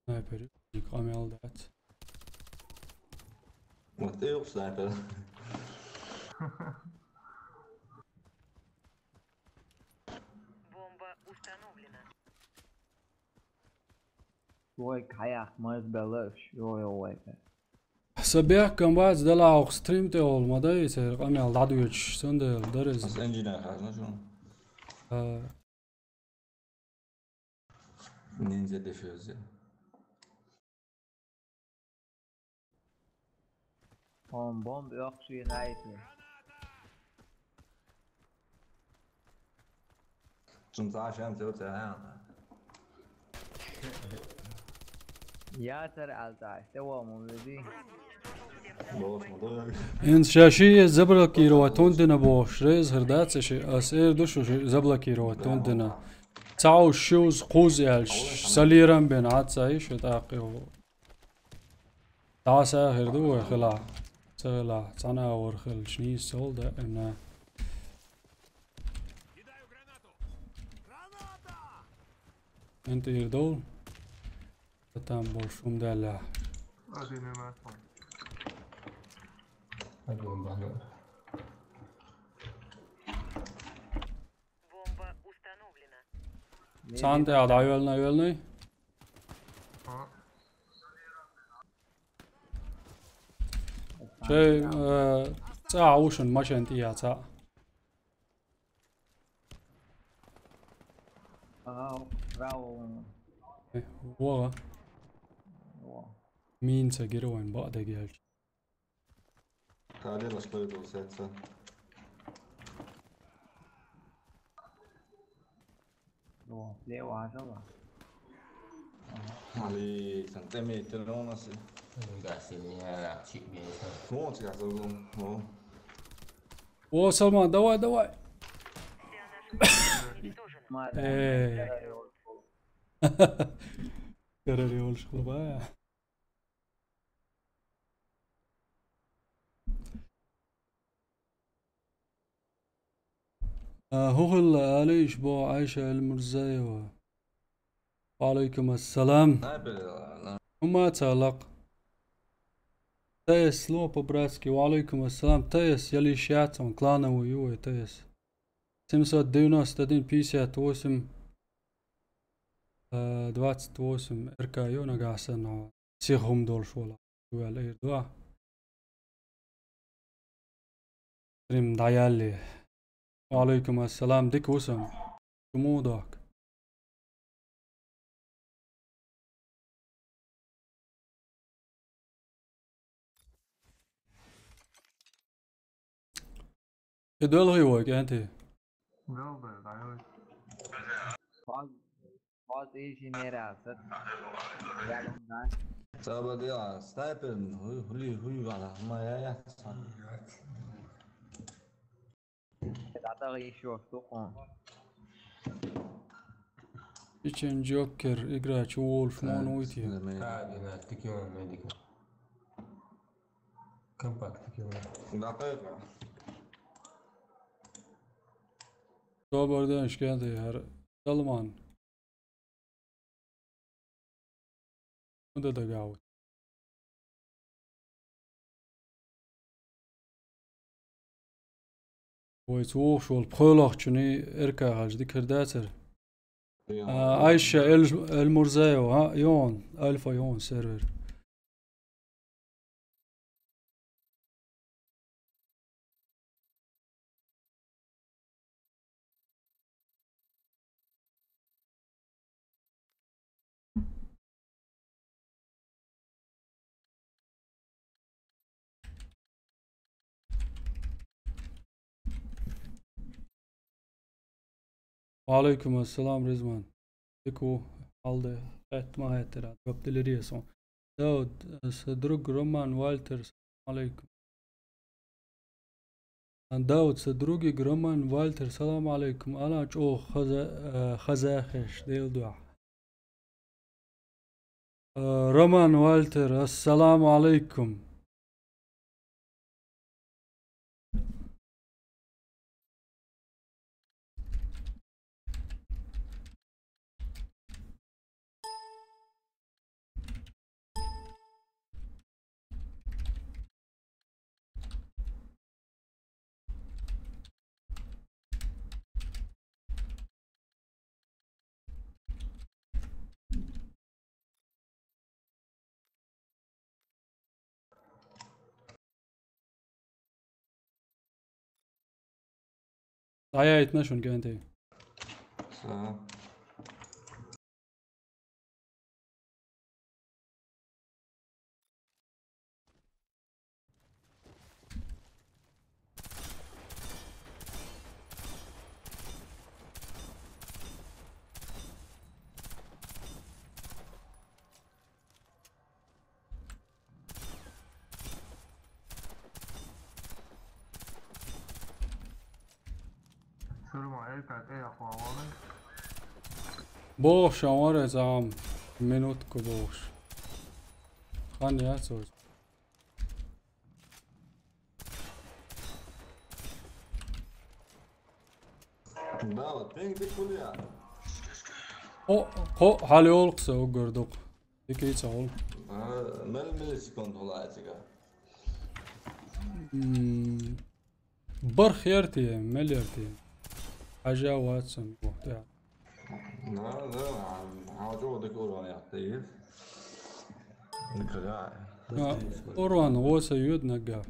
Снайпер ю. Ник къамаьл дац. Вот и юкъа снайпер. Бомба установлена. Вой, кхьаяккха маза белаш, йо, йо, вай. Са бехкам бац, дала оха стрим тӀехула ма дай, церан къамаьл дӀадоьдуш, цундела дара иза. Ас инженер хазна чун. А. Ниндзя дефюзер. Он бомба оьхуш вена айти. Цунца шен цо ца хьана. Я цар алта, те во му вези. Бос ма дой. Ин ша ши заблокировать тун дина бохуш, реза хир дац ши, ас эр ду шу ши заблокировать тун дина. Цхьа уж ши уз кхуз аьлча, са лерам бен Ӏад ца йиш, тӀаккха йо. ДӀаса хир ду вай хила. Ца хила, цхьана а вар хилча, нийса цол да, имна. Эн тӀера дов. Там больше ум даля. Один и Один бахна. Бомба установлена. Цхьана тӀехь дӀайоьллина, йоьллина. Шай, э, цӀа а вушан машен тӀе яца. Ага, браво. Э, вора. Во. Мин ца гира вайн баъ дагиялч. Кадила стоит усеца. Во, слева ажала. Али, сантиметр у нас. Да, сильнее, да, чуть меньше. Вот я забыл. Во. О, Салман, давай, давай. Эй. Карари олуш хлопа. А, хӀу хилла алийша боху Айша Эльмурзаева. Ва алейкум ассалам. ХӀума ца лакх. Т С, слово по-братски. Ва алейкум ассалам. Т С, ялиш яц он, клановый ю вай Т С. Семьсот девяносто один пятьдесят восемь, э, двадцать восемь Р К ю нагахь санна. Сиха хӀума долуш волу. Ваьлла эр дуа. Стрим дӀаялле. Ва алейкум ассалам, дика ву сан. Шу муха дохку? И доьлхий вай, кӀентий? Доьлхий, дӀайой. Паз, паз и жимера, сат. Ягун дан. Цаба диа, снайпер, ху-, хули, хули вала, ма я, я. ДӀатӀа ишо, сукъун. Ичен Джокер, игра чу волуш мону уйти. Компакт. Собар ден шкенте хӀара Салман. ХӀунда дагахь ву? Вай цу вохуш волу пхоьлахчуний эрка хьажа дика хир дацара. А, Айша Эль-, Эльмурзаева, а, йон, Альфа йон сервер. وعليكم السلام رضوان. Дика ву, хьал ду, хетта ма хеттара, жоп делира сан. Дауд, сан друг Роман Вальтер, салам алейкум. Дауд, сан другига Роман Вальтер, салам алейкум. Ала чӀогӀа хаза, э, хазахеш, Дела дуьхьа. Э, Роман Вальтер, ассаламу алейкум. ДӀаяйтина шуна кӀентий. Са. Бохуш ан вара иза, ам, минутку бохуш. Хан яц вай. Да, вот пинг дика хуьлу я. О, кхо, хьалайолу-кх сан уггар дукха. Дика йицахьул. А, мел миллисекунд хуьлу ай цигахь? М, барх яра те, мел яра те? Хьажа вац сан боху тӀе. Да, да, хьан чӀогӀа дика урон яхта йиш. Дика ха. А, урон, вон сан йоьду наггахь.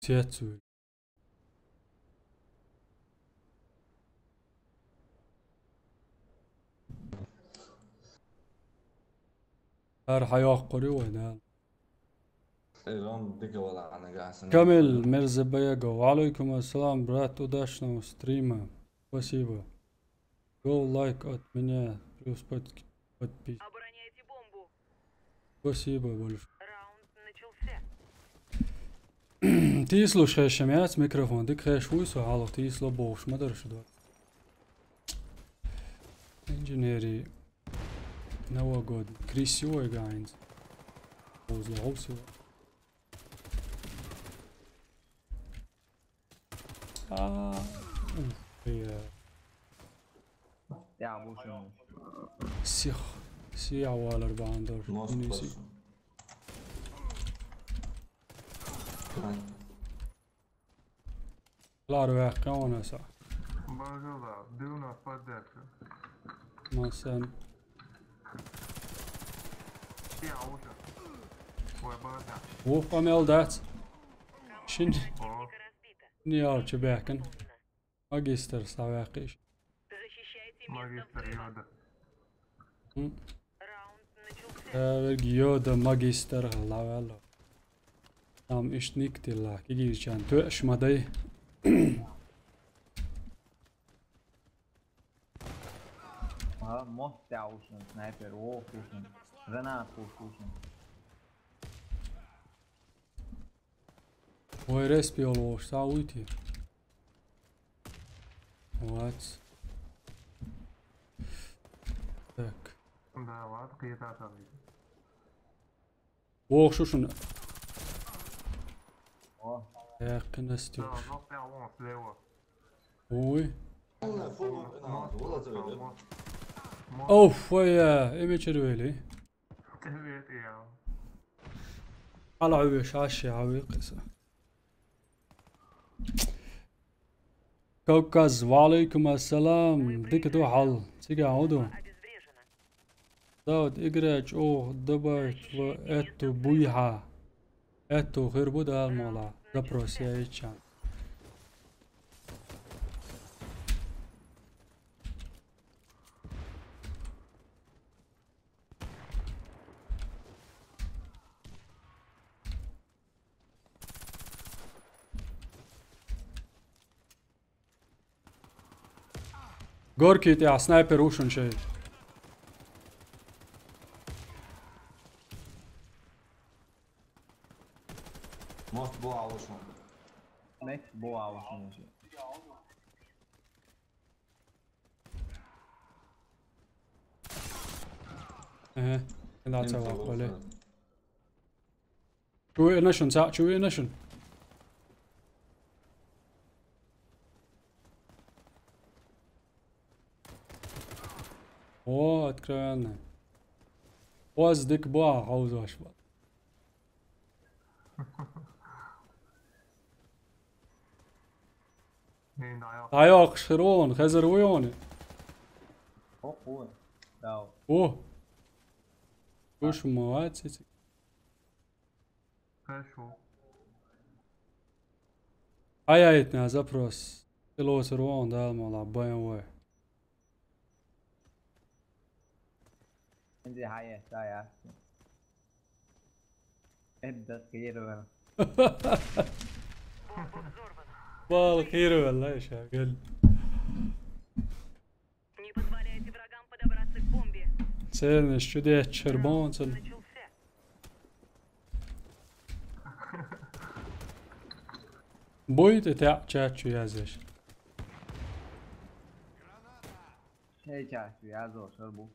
Цец вуьйла. ХӀара хьайоккхур ю вай, да. Ирон дика вала нагахь сан. Камил Мерзебаегов. Валейкум ассалам, брат, удачного стрима. Спасибо. Go like от меня, плюс под-, подпис-. Обороняйте бомбу. Спасибо большое. Раунд начался. Тийсалуш хезаш ма яц микрофон, дика хезаш вуй со хьалха, тийсало бохуш ма дара шу дог. Инженери новогодний. Красивый ганц. Повезло, все. А, ух, я. Я, бу шуна. Сих, сих валар бахьана долуш. Минуси. Лар ваьккхина ван аса. Бажала, дивна поддержка. Масан. Я, уже. Ой, бажа. Вух къамел дац. Шин. О. Шин ялчу баьккхина. Магистр схьаваьккхи иштта. Магистр Йода. М. Э, верг Йода магистр лавелло. Там иштта ник тилла, кигийчан тоьаш ма дай. А, мотт тӀехь ву шуна снайпер, воху ву шуна. Гранат ву шуна. Вай респи йолу вовшах схьа вуй те? Вац. Так. Да, вац, кхетар ца вуьйцу. Воху шу шуна. О. Яьккхина стюш. Да, нокъ тӀехь вон слева. Вуй. Мо-, мо-, мо-, мо-, Оф, вай, э, имечер вели. Привет, я. Хьала хьуьвеш, аш хьавикъиса. Кавказ, валейкум ассалам. Дика ду хьал. Цига хьо ду? Дауд, игра чӀогӀа добавить ва аьтту буй хьа. Аьтту хир бу Дала мукъалахь. Запрос яйча. Горки тӀехь снайпер ву шун шайн. Мост бу а ву шун. Мет бу а ву шун. Э, ина ца вахкале. Чу веана шун, цхьаъ чу веана шун. О, откровенно. Оз дика бу а хьовзош бу. Эй, дӀайоккхуш хир ву хьуна, хезар ву хьуна? О, о. Дав. О. Уж ма вац, ци-, ци-. Хорошо. Ай, ай, на запрос. Тилосар вон, Дала мала, Б М В. Инзи хьаэцай аз. Эбда кхийра вара. Бала кхийра вара, ша, гал. Не позволяйте врагам подобраться к бомбе. Цернаш чу детташ хир бонцан. Начался. Буй тӀе таьӀ чат чу яздеш. Хей, чат чу язо, шар бу.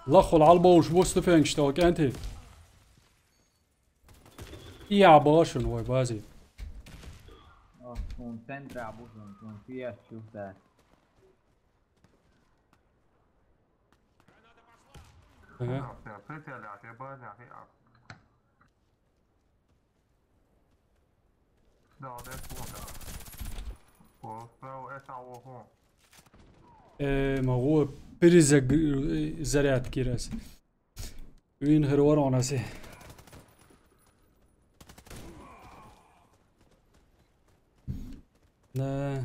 Лаххул Ӏалбовш бу ступенькаш тӀе кӀентий. И а бошун вай бази. О, шун центра бу шун, шун сия чухта. Ага. Прицеляйте, базняхи, а. Да, да, плохо. О, справа, это, ого. Э, могу перезаг-, э, зарядки раз. Вин хир варон аси. Да.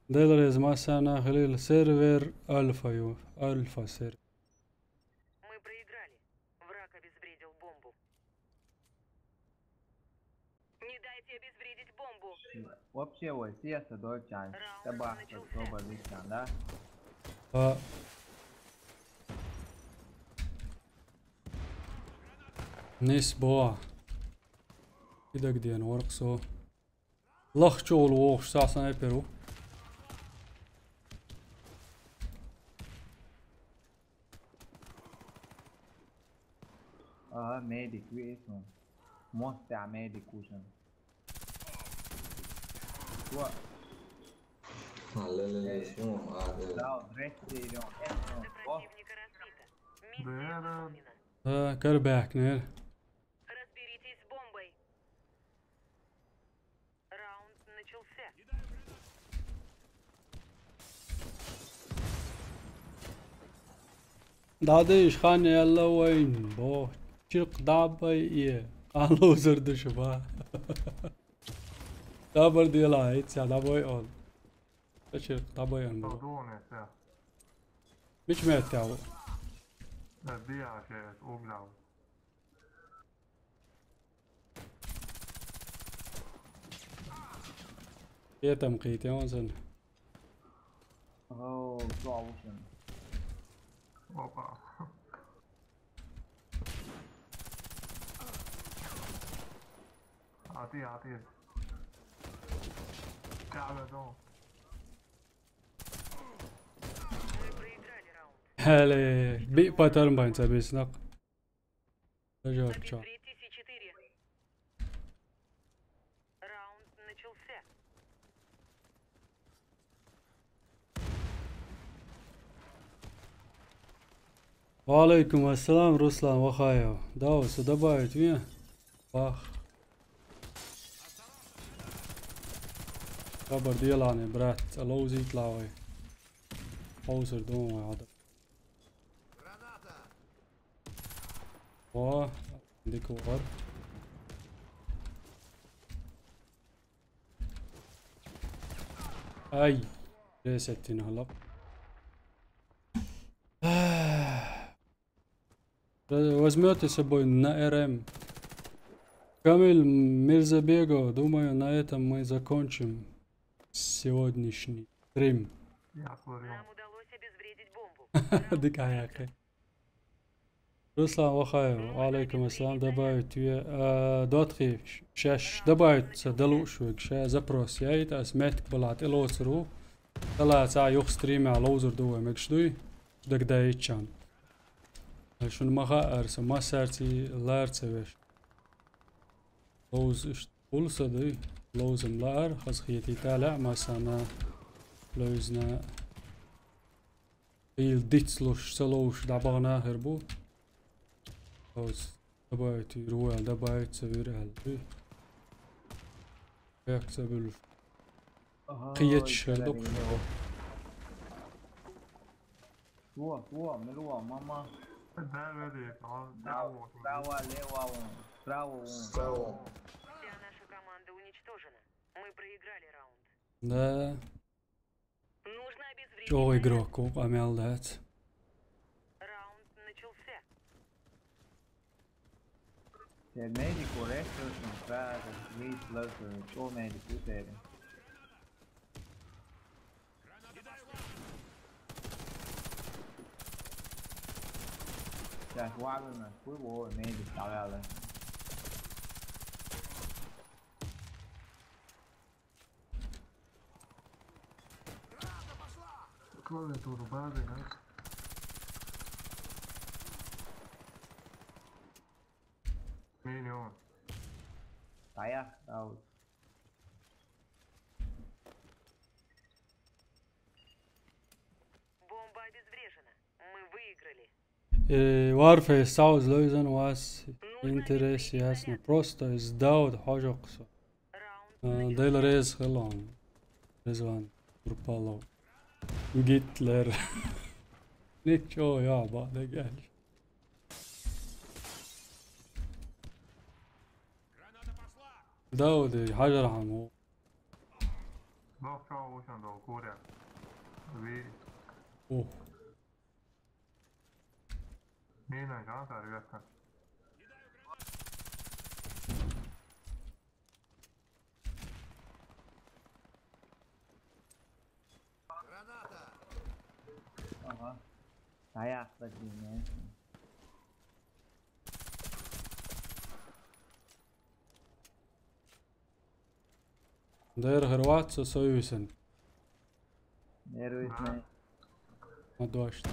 Делрез масана хилил сервер альфа ю, альфа сер. Мы проиграли. Враг обезвредил бомбу. Не дайте обезвредить бомбу. Вообще, ой, сиеса дойчан. Раунд начался. Тоба дичан, да? А. Нис бо. Идаг диан ворксо. Лахчул вовш са снайпер ву. Ага, медик висун. Мост а медик висун. Ва. А, ле, ле, ле, шун, а, ле. Да, вот, ректи, идём, идём. О. Да, да. Э, карбяк, не? Разберитесь с бомбой. Раунд начался. Дадыш хан ялла вайн, бо. Чирк дабай е. Алузыр дышба. Дабыр дела, итса дабай он. Чирк дабай он, бо. Мич мет тяу. Да, биа, ше, угнал. Етам кхийте он сан. О, слава всем. Опа. Ати, ати. Кавадо. Hele, bir patarım ben tabii, sınak. Раунд начался. Ва алейкум ассалам, Руслан Вахаев. Да, все добавить мне. Бах. Хабар деланы, брат. Алоу, зит лавай. Хозыр думаю, ада. О, дикувар. Ай, ресеттин халап. Возьмёте с собой на Р М. Камиль Мирзабегов, думаю, на этом мы закончим сегодняшний стрим. Яхлар. Нам удалось обезвредить бомбу. Дика яхе. Руслан Вахаев, алейкум ассалам, добавить ве, а, дотхи, шаш добавить ца далуш вег, ша запрос яйт, ас метк балат илоцру. Тала ца юх стриме лоузер ду ве мегш дуй, даг даичан. Шун маха арса, массарци ларца веш. Лоуз ишт пулса дуй, лоузам лаар, хаз хиети тала, масана лоузна. Ил дицлуш, салоуш, дабагна хербу. Лоуз, добавить, руал, добавить, савир, алби. Як сабил. Ага, Хиет ой, шердук. Луа, луа, ме луа, мама. Да, да, да, да, да, да. Справа, лева, вон. Справа, вон. Справа. Вся наша команда уничтожена. Мы проиграли раунд. Да. Нужно обезвредить. Чё игрок, у, амел дать. Раунд начался. Те медик у ректоршн фраза, вид лазу, чё медик у тебе? Сейчас, ладно, хуй его, медик, давай. Клавиатуру базы, да? Миллион. Поехал. Бомба обезврежена. Мы выиграли. Э, Warface сауз лоизан вас интерес ясно. Просто сдават хожоксо. Э, Дейл Рез хелон. Резван. Группало. Гитлер. Ничего, я ба, да, гель. Дауди, хажар хаму. Бах, чё, ушан дол, куря. Ви. Ух. Мина, жан, сарвятка. Ага. Аяк бадине. Дайр хрватса союсен. Нервисный. А дождь.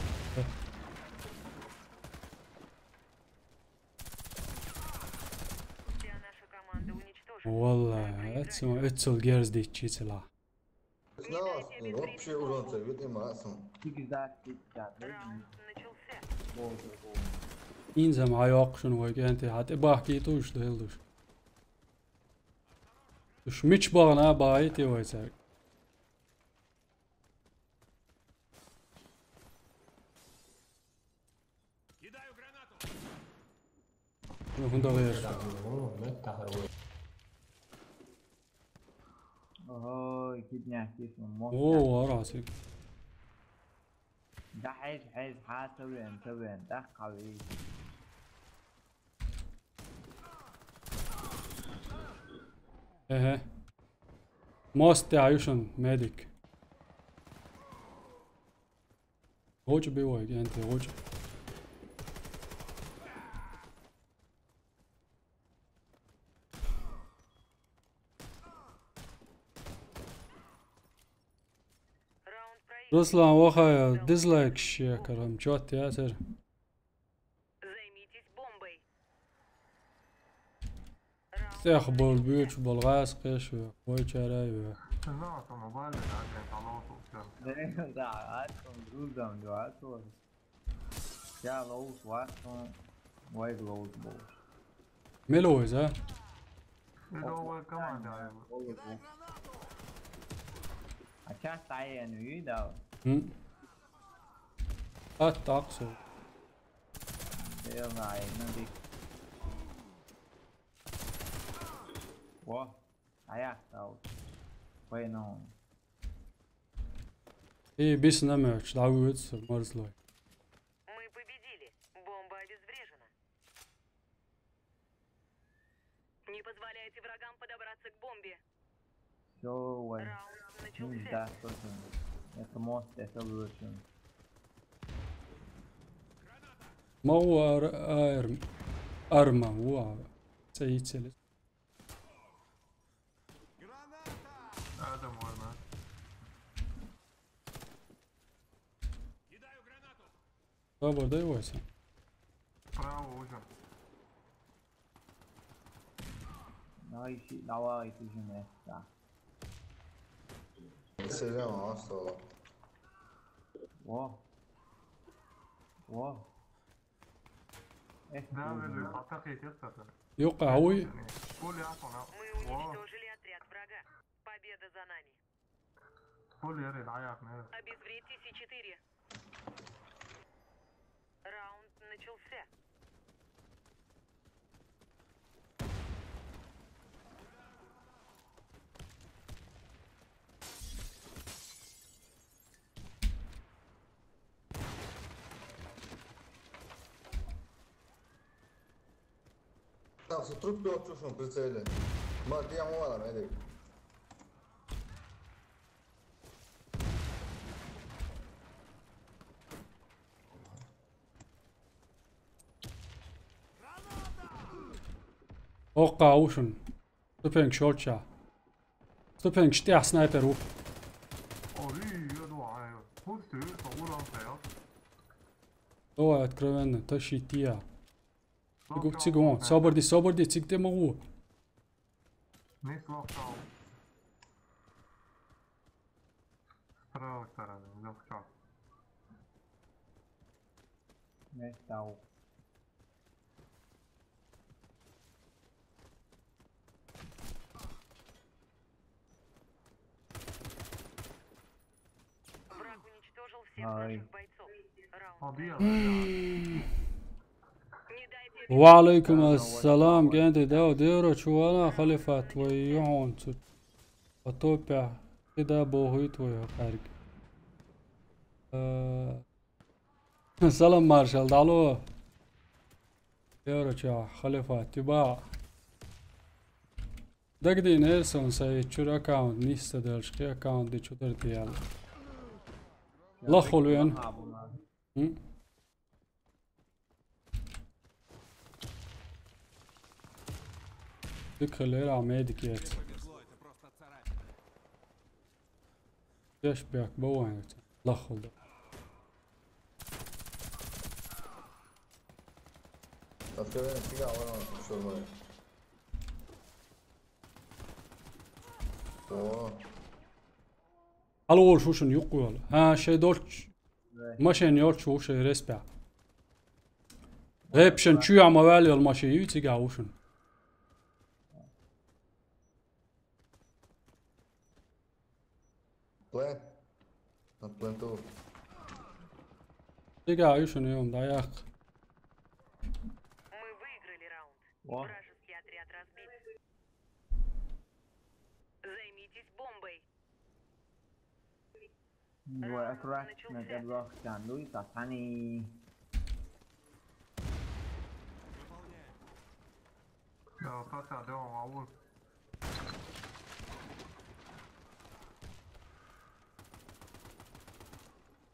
Вся наша команда уничтожена. Валла, эцсо, эцсо герз дичи цела. Знал, вообще урон ца вид има асан. Тигиздак, тигиздак. Раунд начался. Болду, болду. Инзам айоқ шун вай генте, хат бахки туш, дел туш. Туш мич багна, бай те вай цак. Кидаю гранату. Ну, хунда вер. Ой, кидня, кис, мон. О, арасик. Да, хез, хез, ха, тавен, тавен, да, хави. Эхе. Мост те аюшан, медик. Гочу бивай, генте, гочу. Раунд проигран. Руслан, охая, дизлайк шекарам, чё ты, а, сэр? Займитесь бомбой. Раунд. Сех бол бюч, бол газ кеш, вой чарай, вой. Знал, что мобайле, да, блин, колоссал, всё. Да, да, а что, друзьям, да, а что? Я лоус, вас, он, вай лоус был. Мелоуз, а? Медовая команда. Лоус был. А сейчас тайен, видал? М? А так, всё. Я знаю, ну, дик. Во, а я стал. Пойну. И бис намёч, да, вы это, морзлой. Мы победили. Бомба обезврежена. Не позволяйте врагам подобраться к бомбе. Все, вай. Раунд Ну, начался. Да, точно. Это мост, это лучше. Ma uu ar-, ar-, arma, uu. Se itse. Äätä muorna. Dobro, daj vojsa. Pravo uđem. Nice, давай, ты же место. Серьезно, а что? Во. Во. Эх, Да, круто. вижу, атака идет это. Joku hui. Пули асона. Мы Во, уничтожили отряд врага. Победа за нами. пули ери, даякны. Обезвредьте С четыре. Раунд начался. Там все трубки отчушен в прицеле. Мать, я мало, медик. Okka ušun. Stupeng šolča. Stupeng štija sniper u. Oj, ja, da, aj. Pusti, to ulan se, ja. Ovo je откровенно, to šitija. Cigu, cigu on. Sobrdi, sobrdi, cig te mogu. Nis lockdown. Pravo strane, lockdown. Место. Враг уничтожил всех Ай. наших бойцов. Раунд. Pobija. Не дайте Wa alaikum assalam, gente da, dero čuvala, halifat, voj juhon, cu. Otopja, kida bohui tvoj karg. Salam Maršal, dalo. Dero čuva, halifat, juba. Dagdi Nelson sai čur account, nista delški account di čutar dijal. Lahol vien. Hm? Dikha lera medik jet. Flashback, bojan jet. Lahol da. Откровенно, фига, вон он, что мы. О, Al ol šušun juku jol. Ha, še dolč. Mašen jol šuše respja. Repšen čuja ma väli jol mašen ju ciga ušun. плен. Над пленту. Ciga ušun jom da jak. Мы выиграли раунд. Во. Вражеский отряд разбит. Займитесь бомбой. Voi attract na kad lohkan lui satani. Ja, pata, da on, ovo.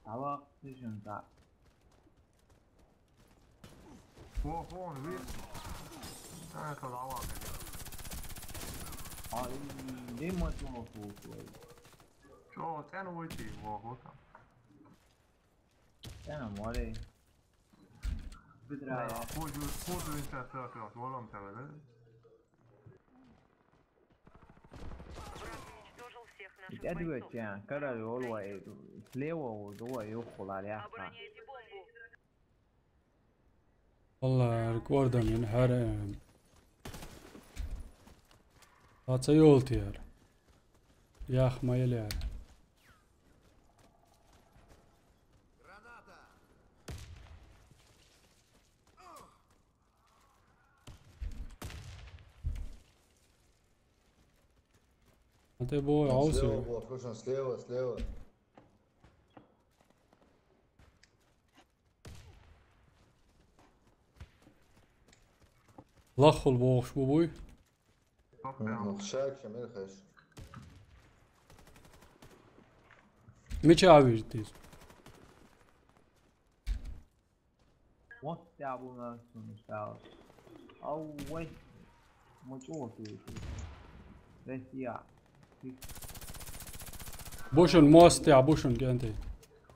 Ava, vision da. Wo, wo, on, vi. Eto, da, ovo. Ali, ne moj to fuku. Čo, ten ujti, wo, wo. Eno more. Da, Vidra. Puđu, puđu interpretu, volom te vede. Враг уничтожил всех наших бойцов. Edward ja, kada je oluva je, levo od ova je uhola ja. Обороняйте бомбу. Vallahi, Gordon in her. Atsa jolti her. Jah, ma ei lea. Te boja Слева ausu. Было, слышно, слева, слева. Lahol boš bu buj. Мгм. Шаг, шамир хаш. Мича вижу ты? Вот я был на сумме стал. Ау, вай. Мочу вот ты. Россия. Бушун мост я, бушун кенты.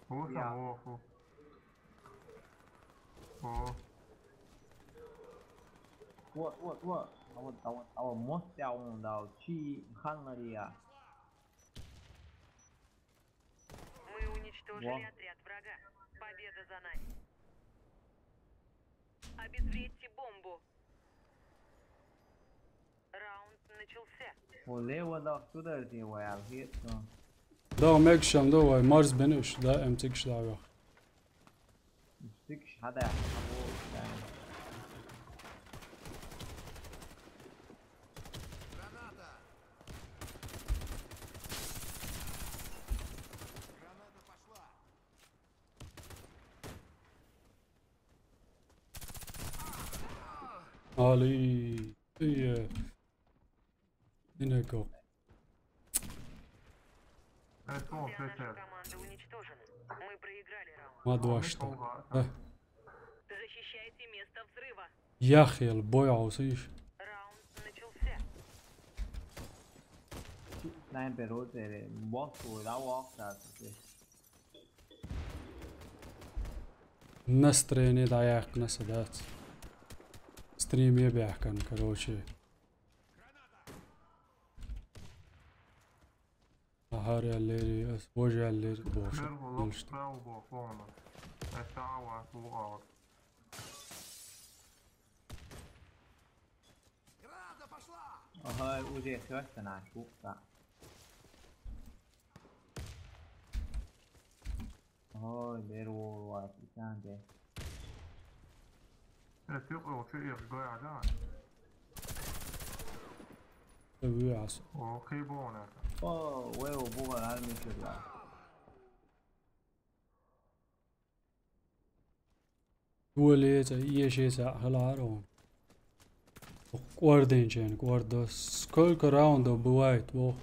Вуса Я. Воху. О, Вот, вот, вот. А вот, а вот, а вот мост я он дал. Чи ханнария. Мы уничтожили Во. Отряд врага. Победа за нами. Обезвредьте бомбу. Раунд начался. Оле вадах тудер ти ваял хит. Да, мегшам да, вай, марс бенеш, да, эмтикш да, вай. Стикш хада. Або. Ali. Iya. Yine go. Это он, Вся наша это. Команда уничтожена. Мы проиграли раунд. Ma duaştı. Oha. Heh. Защищайте место взрыва. Yah yıl boy ağusıyış. Раунд начался. Sniper o tere. Boss o da walk da. Настроение dayak nasıl da. Stream ye bähkan, короче. Ahar yerleri, boş yerleri boş. Первый лоб İşte. справа был, помню. Это Ава, Луава. Aha, uze kösten aşukta. Oy, bir wall var, bir tane de. Это yok, o şey yok, goyacağım. Övüyor as. O kıybona. Oh, weo, bu var, her müşür var. Dueliyece, iyeşeyse, halaro. Guardian, guarda. Сколько раундов бывает? Во.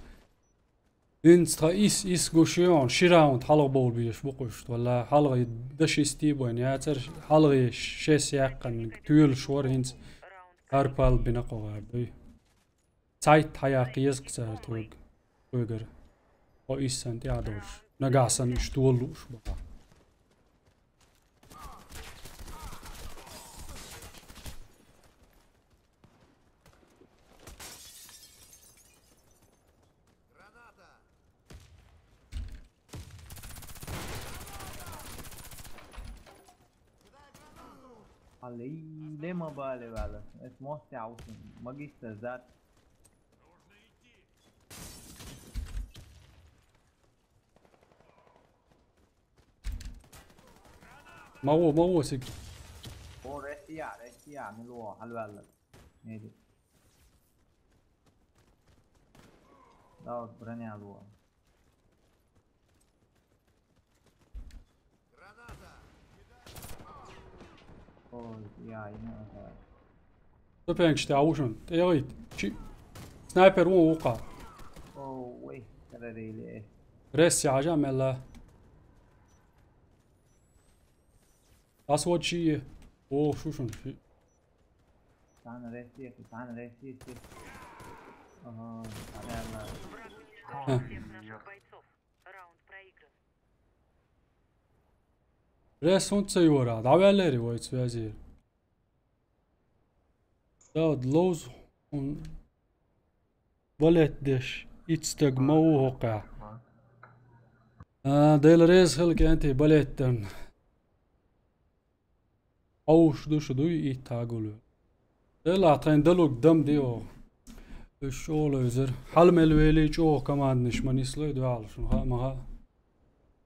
Инц тха ис, ис гушион, ши раунд халгъ бол беш букъуш. Вала халгъ даш исти бон, я цер халгъ шес якъан, тюл швар инц. Арпал бина къогъар дуй. Цайт хаяк ез къцар туг. Тугар. О иссан тядош. Нагасан иштуолуш бага. Alei, lema bale vale. Es moste ausen. Magister zat. Mało, mało syk. O restia, restia, mi lo halvalla. Neydi? Давай, броня луа. Ой, я, именно это. Топенг işte avuşun. Teyit. Çi. Sniper o uqa. О, ой, карарели. Res ya jamela. Aswad çi. O şuşun. Şi. Sana restia, sana restia. Aha, adamlar. Враг уничтожил всех наших бойцов. Раунд проигран. Res und sayora. Davelleri o içvezi. Daud loz un balet deş. İçteg mau hoqa. Del res hıl kenti baletten. Auş duşu duy it tagulü. Del atayın daluk dam diyo. Üş oğlu özür. Hal melveli çoğu komandniş manisloy dual şun ha maha.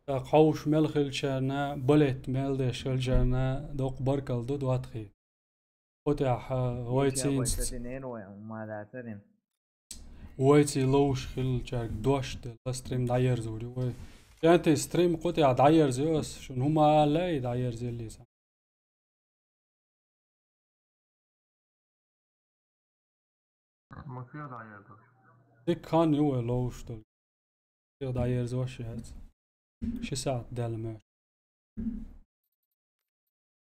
Tak auş mel hılçarna, balet mel deş hılçarna, dok barkal du duatxi. Ote ha, vaytsin. Sen ne o ya, ma da senin. Вайти лоуш хил чарг дошт, ла стрим дайерзури, вай. Янте стрим къути а дайерзиос, шун хума лай дайерзелис. Дика хан ю вай ловш долу. Дика дӀаерзош яц. Ши сахьт даьлла моьтту.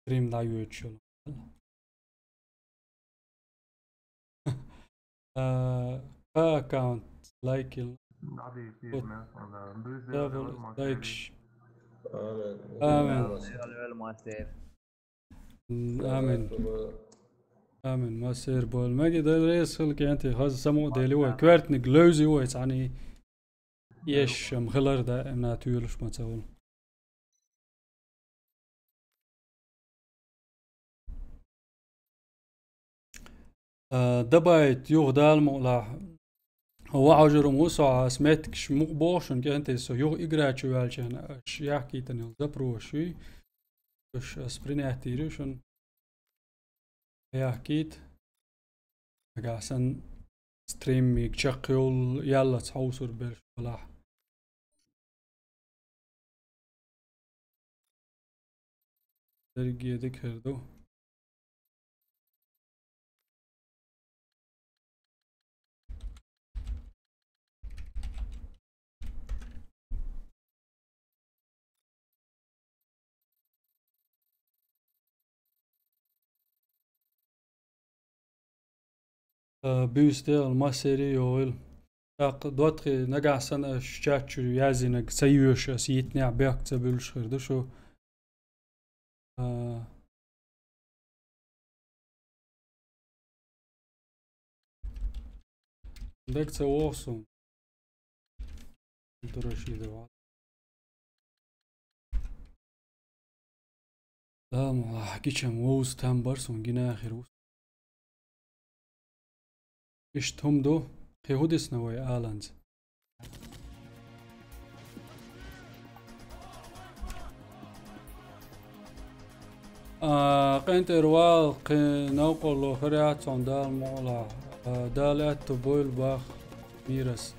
Стрим дӀайоьдуш йолу. А, кхаа аккаунт лайк йилла. Лайкш. Амин. Амин. Амин. Массер болу. Мега Дела реза хила кӀентий, хаза самукъадели вай. Коьртаниг левзи вай цхьаьний. Эшам хилар даимна тоьлуш ма ца волу. А, добавить юха Дала мукъалахь. Вахьажурум ву со, ас меттигаш мукъа боху шуна кӀентий, со юха игра чу ваьлча аша яхкийтина йолу запросаш юй. Уьш ас принять йийр ю шуна. Яхкийта. Нагахь санна стримиг чекхйолу яллац хьовсур берш балахь. Дерриге дика хир ду. А, буьйса дегӀал массери йогӀийла. ТӀаккха доттагӀий, нагахь санна аша чат чуьра яздинарг ца йоьшу, аса йитинехь бехк ца буьллуш хир ду шу. А, дага ца вогӀу суна. Дураши ду вац. Дала мукъалахь, гичам вовза там бар суна, гина хир ву. Иштта хӀума ду, кхин хӀун дисна вай аланца? А, къинтӀера вала кхин новкъарло хир яц хьуна, Дала мукъалахь. А, Дала аьтту бойла бах мирас.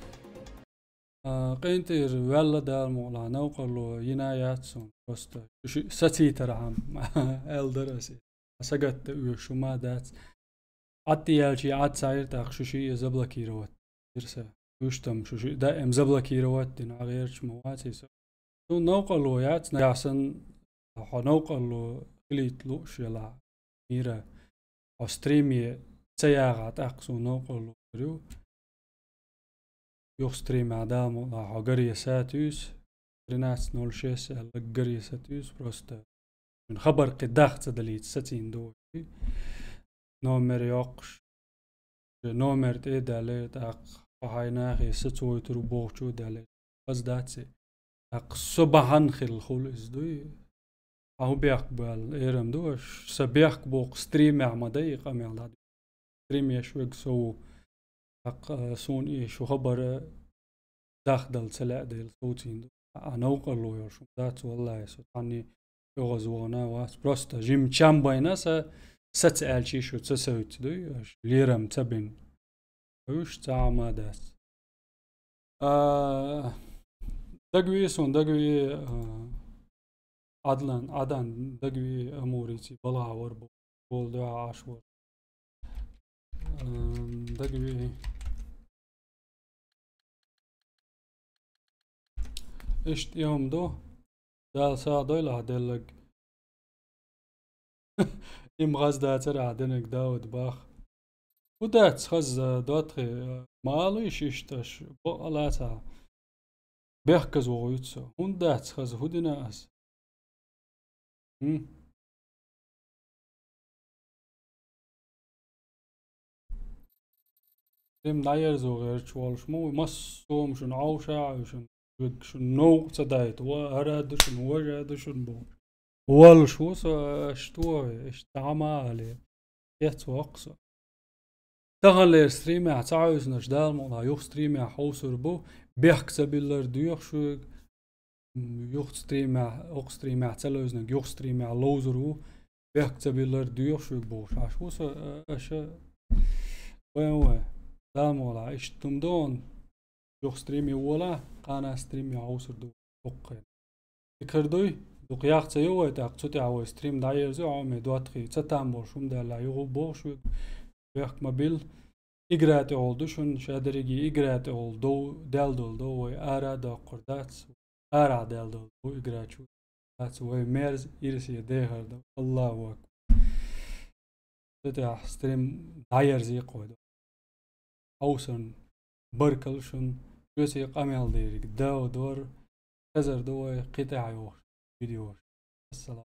А, къинтӀера ваьлла, Дала мукъалахь, новкъарло йина яц суна просто. Шу шиъ сацийтархьама, аьлла дара аса. Сагатта оьшу ма дац. Ӏад яьлча Ӏад ца Ӏийра, тӀаккха шу шиъ заблокировать дира сан. Уьш там шу шиъ даим заблокировать дина, Ӏа гӀерташ ма вац иза. Суна новкъарло яц, нагахь санна хьо новкъарло хилийта лууш елахь, мира, хьо стриме ца ягӀахь, тӀаккха суна новкъарло хир ю. Юха стримехь, Дала мукъалахь, хьо гаре сатуьйсу, тринадцать ноль шесть аьлла, гаре сатуьйсу просто. Хабар кхин дах ца далийта сацийна ду. Номер йоккхуш, номер тӀе а даьлла, тӀаккха хьо хьайн нахе сацойтур бохучу а даьлла. Хаза дац и. ТӀаккха со бахьана хилла хуьлу иза дуй. Хьан хӀун бехк бу аьлла, эрам ду аша? Сан бехк боккху стримехь ма дай и къамел дӀа. Стримеш верг со ву. ТӀаккха, а, суна и шу хабар дахдала ца лаьа дела совцийна ду. А новкъарло йолуш хӀума дац, валлахӀи, со цхьанне оьгӀазвахана а вац. Просто жима чам байна сан, саца аьлча шу ца совцу дуй, аша лерам ца бина. Уьш цхьа а ма дац. А, дагаве суна, дагаве, а, Ӏадлан, Ӏадан дагаве, Амурийци балхахь вара бу. Бола дуьхьа Ӏаш вара. Ам, дагаве. Иштта и хӀума ду. Дала сагӀа дойла ахь деллаг. Им хаза дацара ахь динарг, Дауд, бах. ХӀун дац хаза, доттагӀий, ма алуьйш иштта аша, бакъалаца. Бехказа вогӀуьйту со. ХӀунда дац хаза, хӀун дина ас? ХӀм? Стрим дӀаерзо гӀерташ волуш ма ву, массо а хӀума шуна Ӏовша а Ӏуьйшина, верг шуна новкъа ца дайта, ва хӀара а ду шуна, важа а ду шуна бохуш. Волуш ву со, аша тохе, иштта дӀа ма алий. Эцвоккху со. Таханлера стримехь ца хьевзинарш, Дала мукъалахь, юха стримехь хьовсур бу, бехк ца биллар доьху шуьга. М, юха стримехь, окху стримехь ца левзинарг юха стримехь ловзур ву, бехк ца биллар доьху шуьга бохуш. Аш ву со, а, аша, вайн вай. Дала мукъалахь, иштта хӀума ду хьуна. Юха стриме вола, кхана стриме хьовсур ду дуккха. Дика хир дуй, дукха ях ца йо вай тӀаккха, цу тӀехь вай стрим дӀаерзо, хьо ме доттагӀий, ца там болуш хӀума даьлла, юха бохуш ву, бехк ма билла. игра тӀехула ду шуна, ша дерриге игра тӀехула ду, даьлла долу ду, вай ара а доккхур дац, ара а даьлла долу ду игра чу дац, вай мерза ирсе дехар ду. Аллаху акбар. Цу тӀехь стрим дӀаерзийкхо ду. Хьовсарна баркалла шуна, шуьца къамел дерг дагӀа дора, хезар ду вай кхин тӀаьхьа йохуш видеош. Ассалам.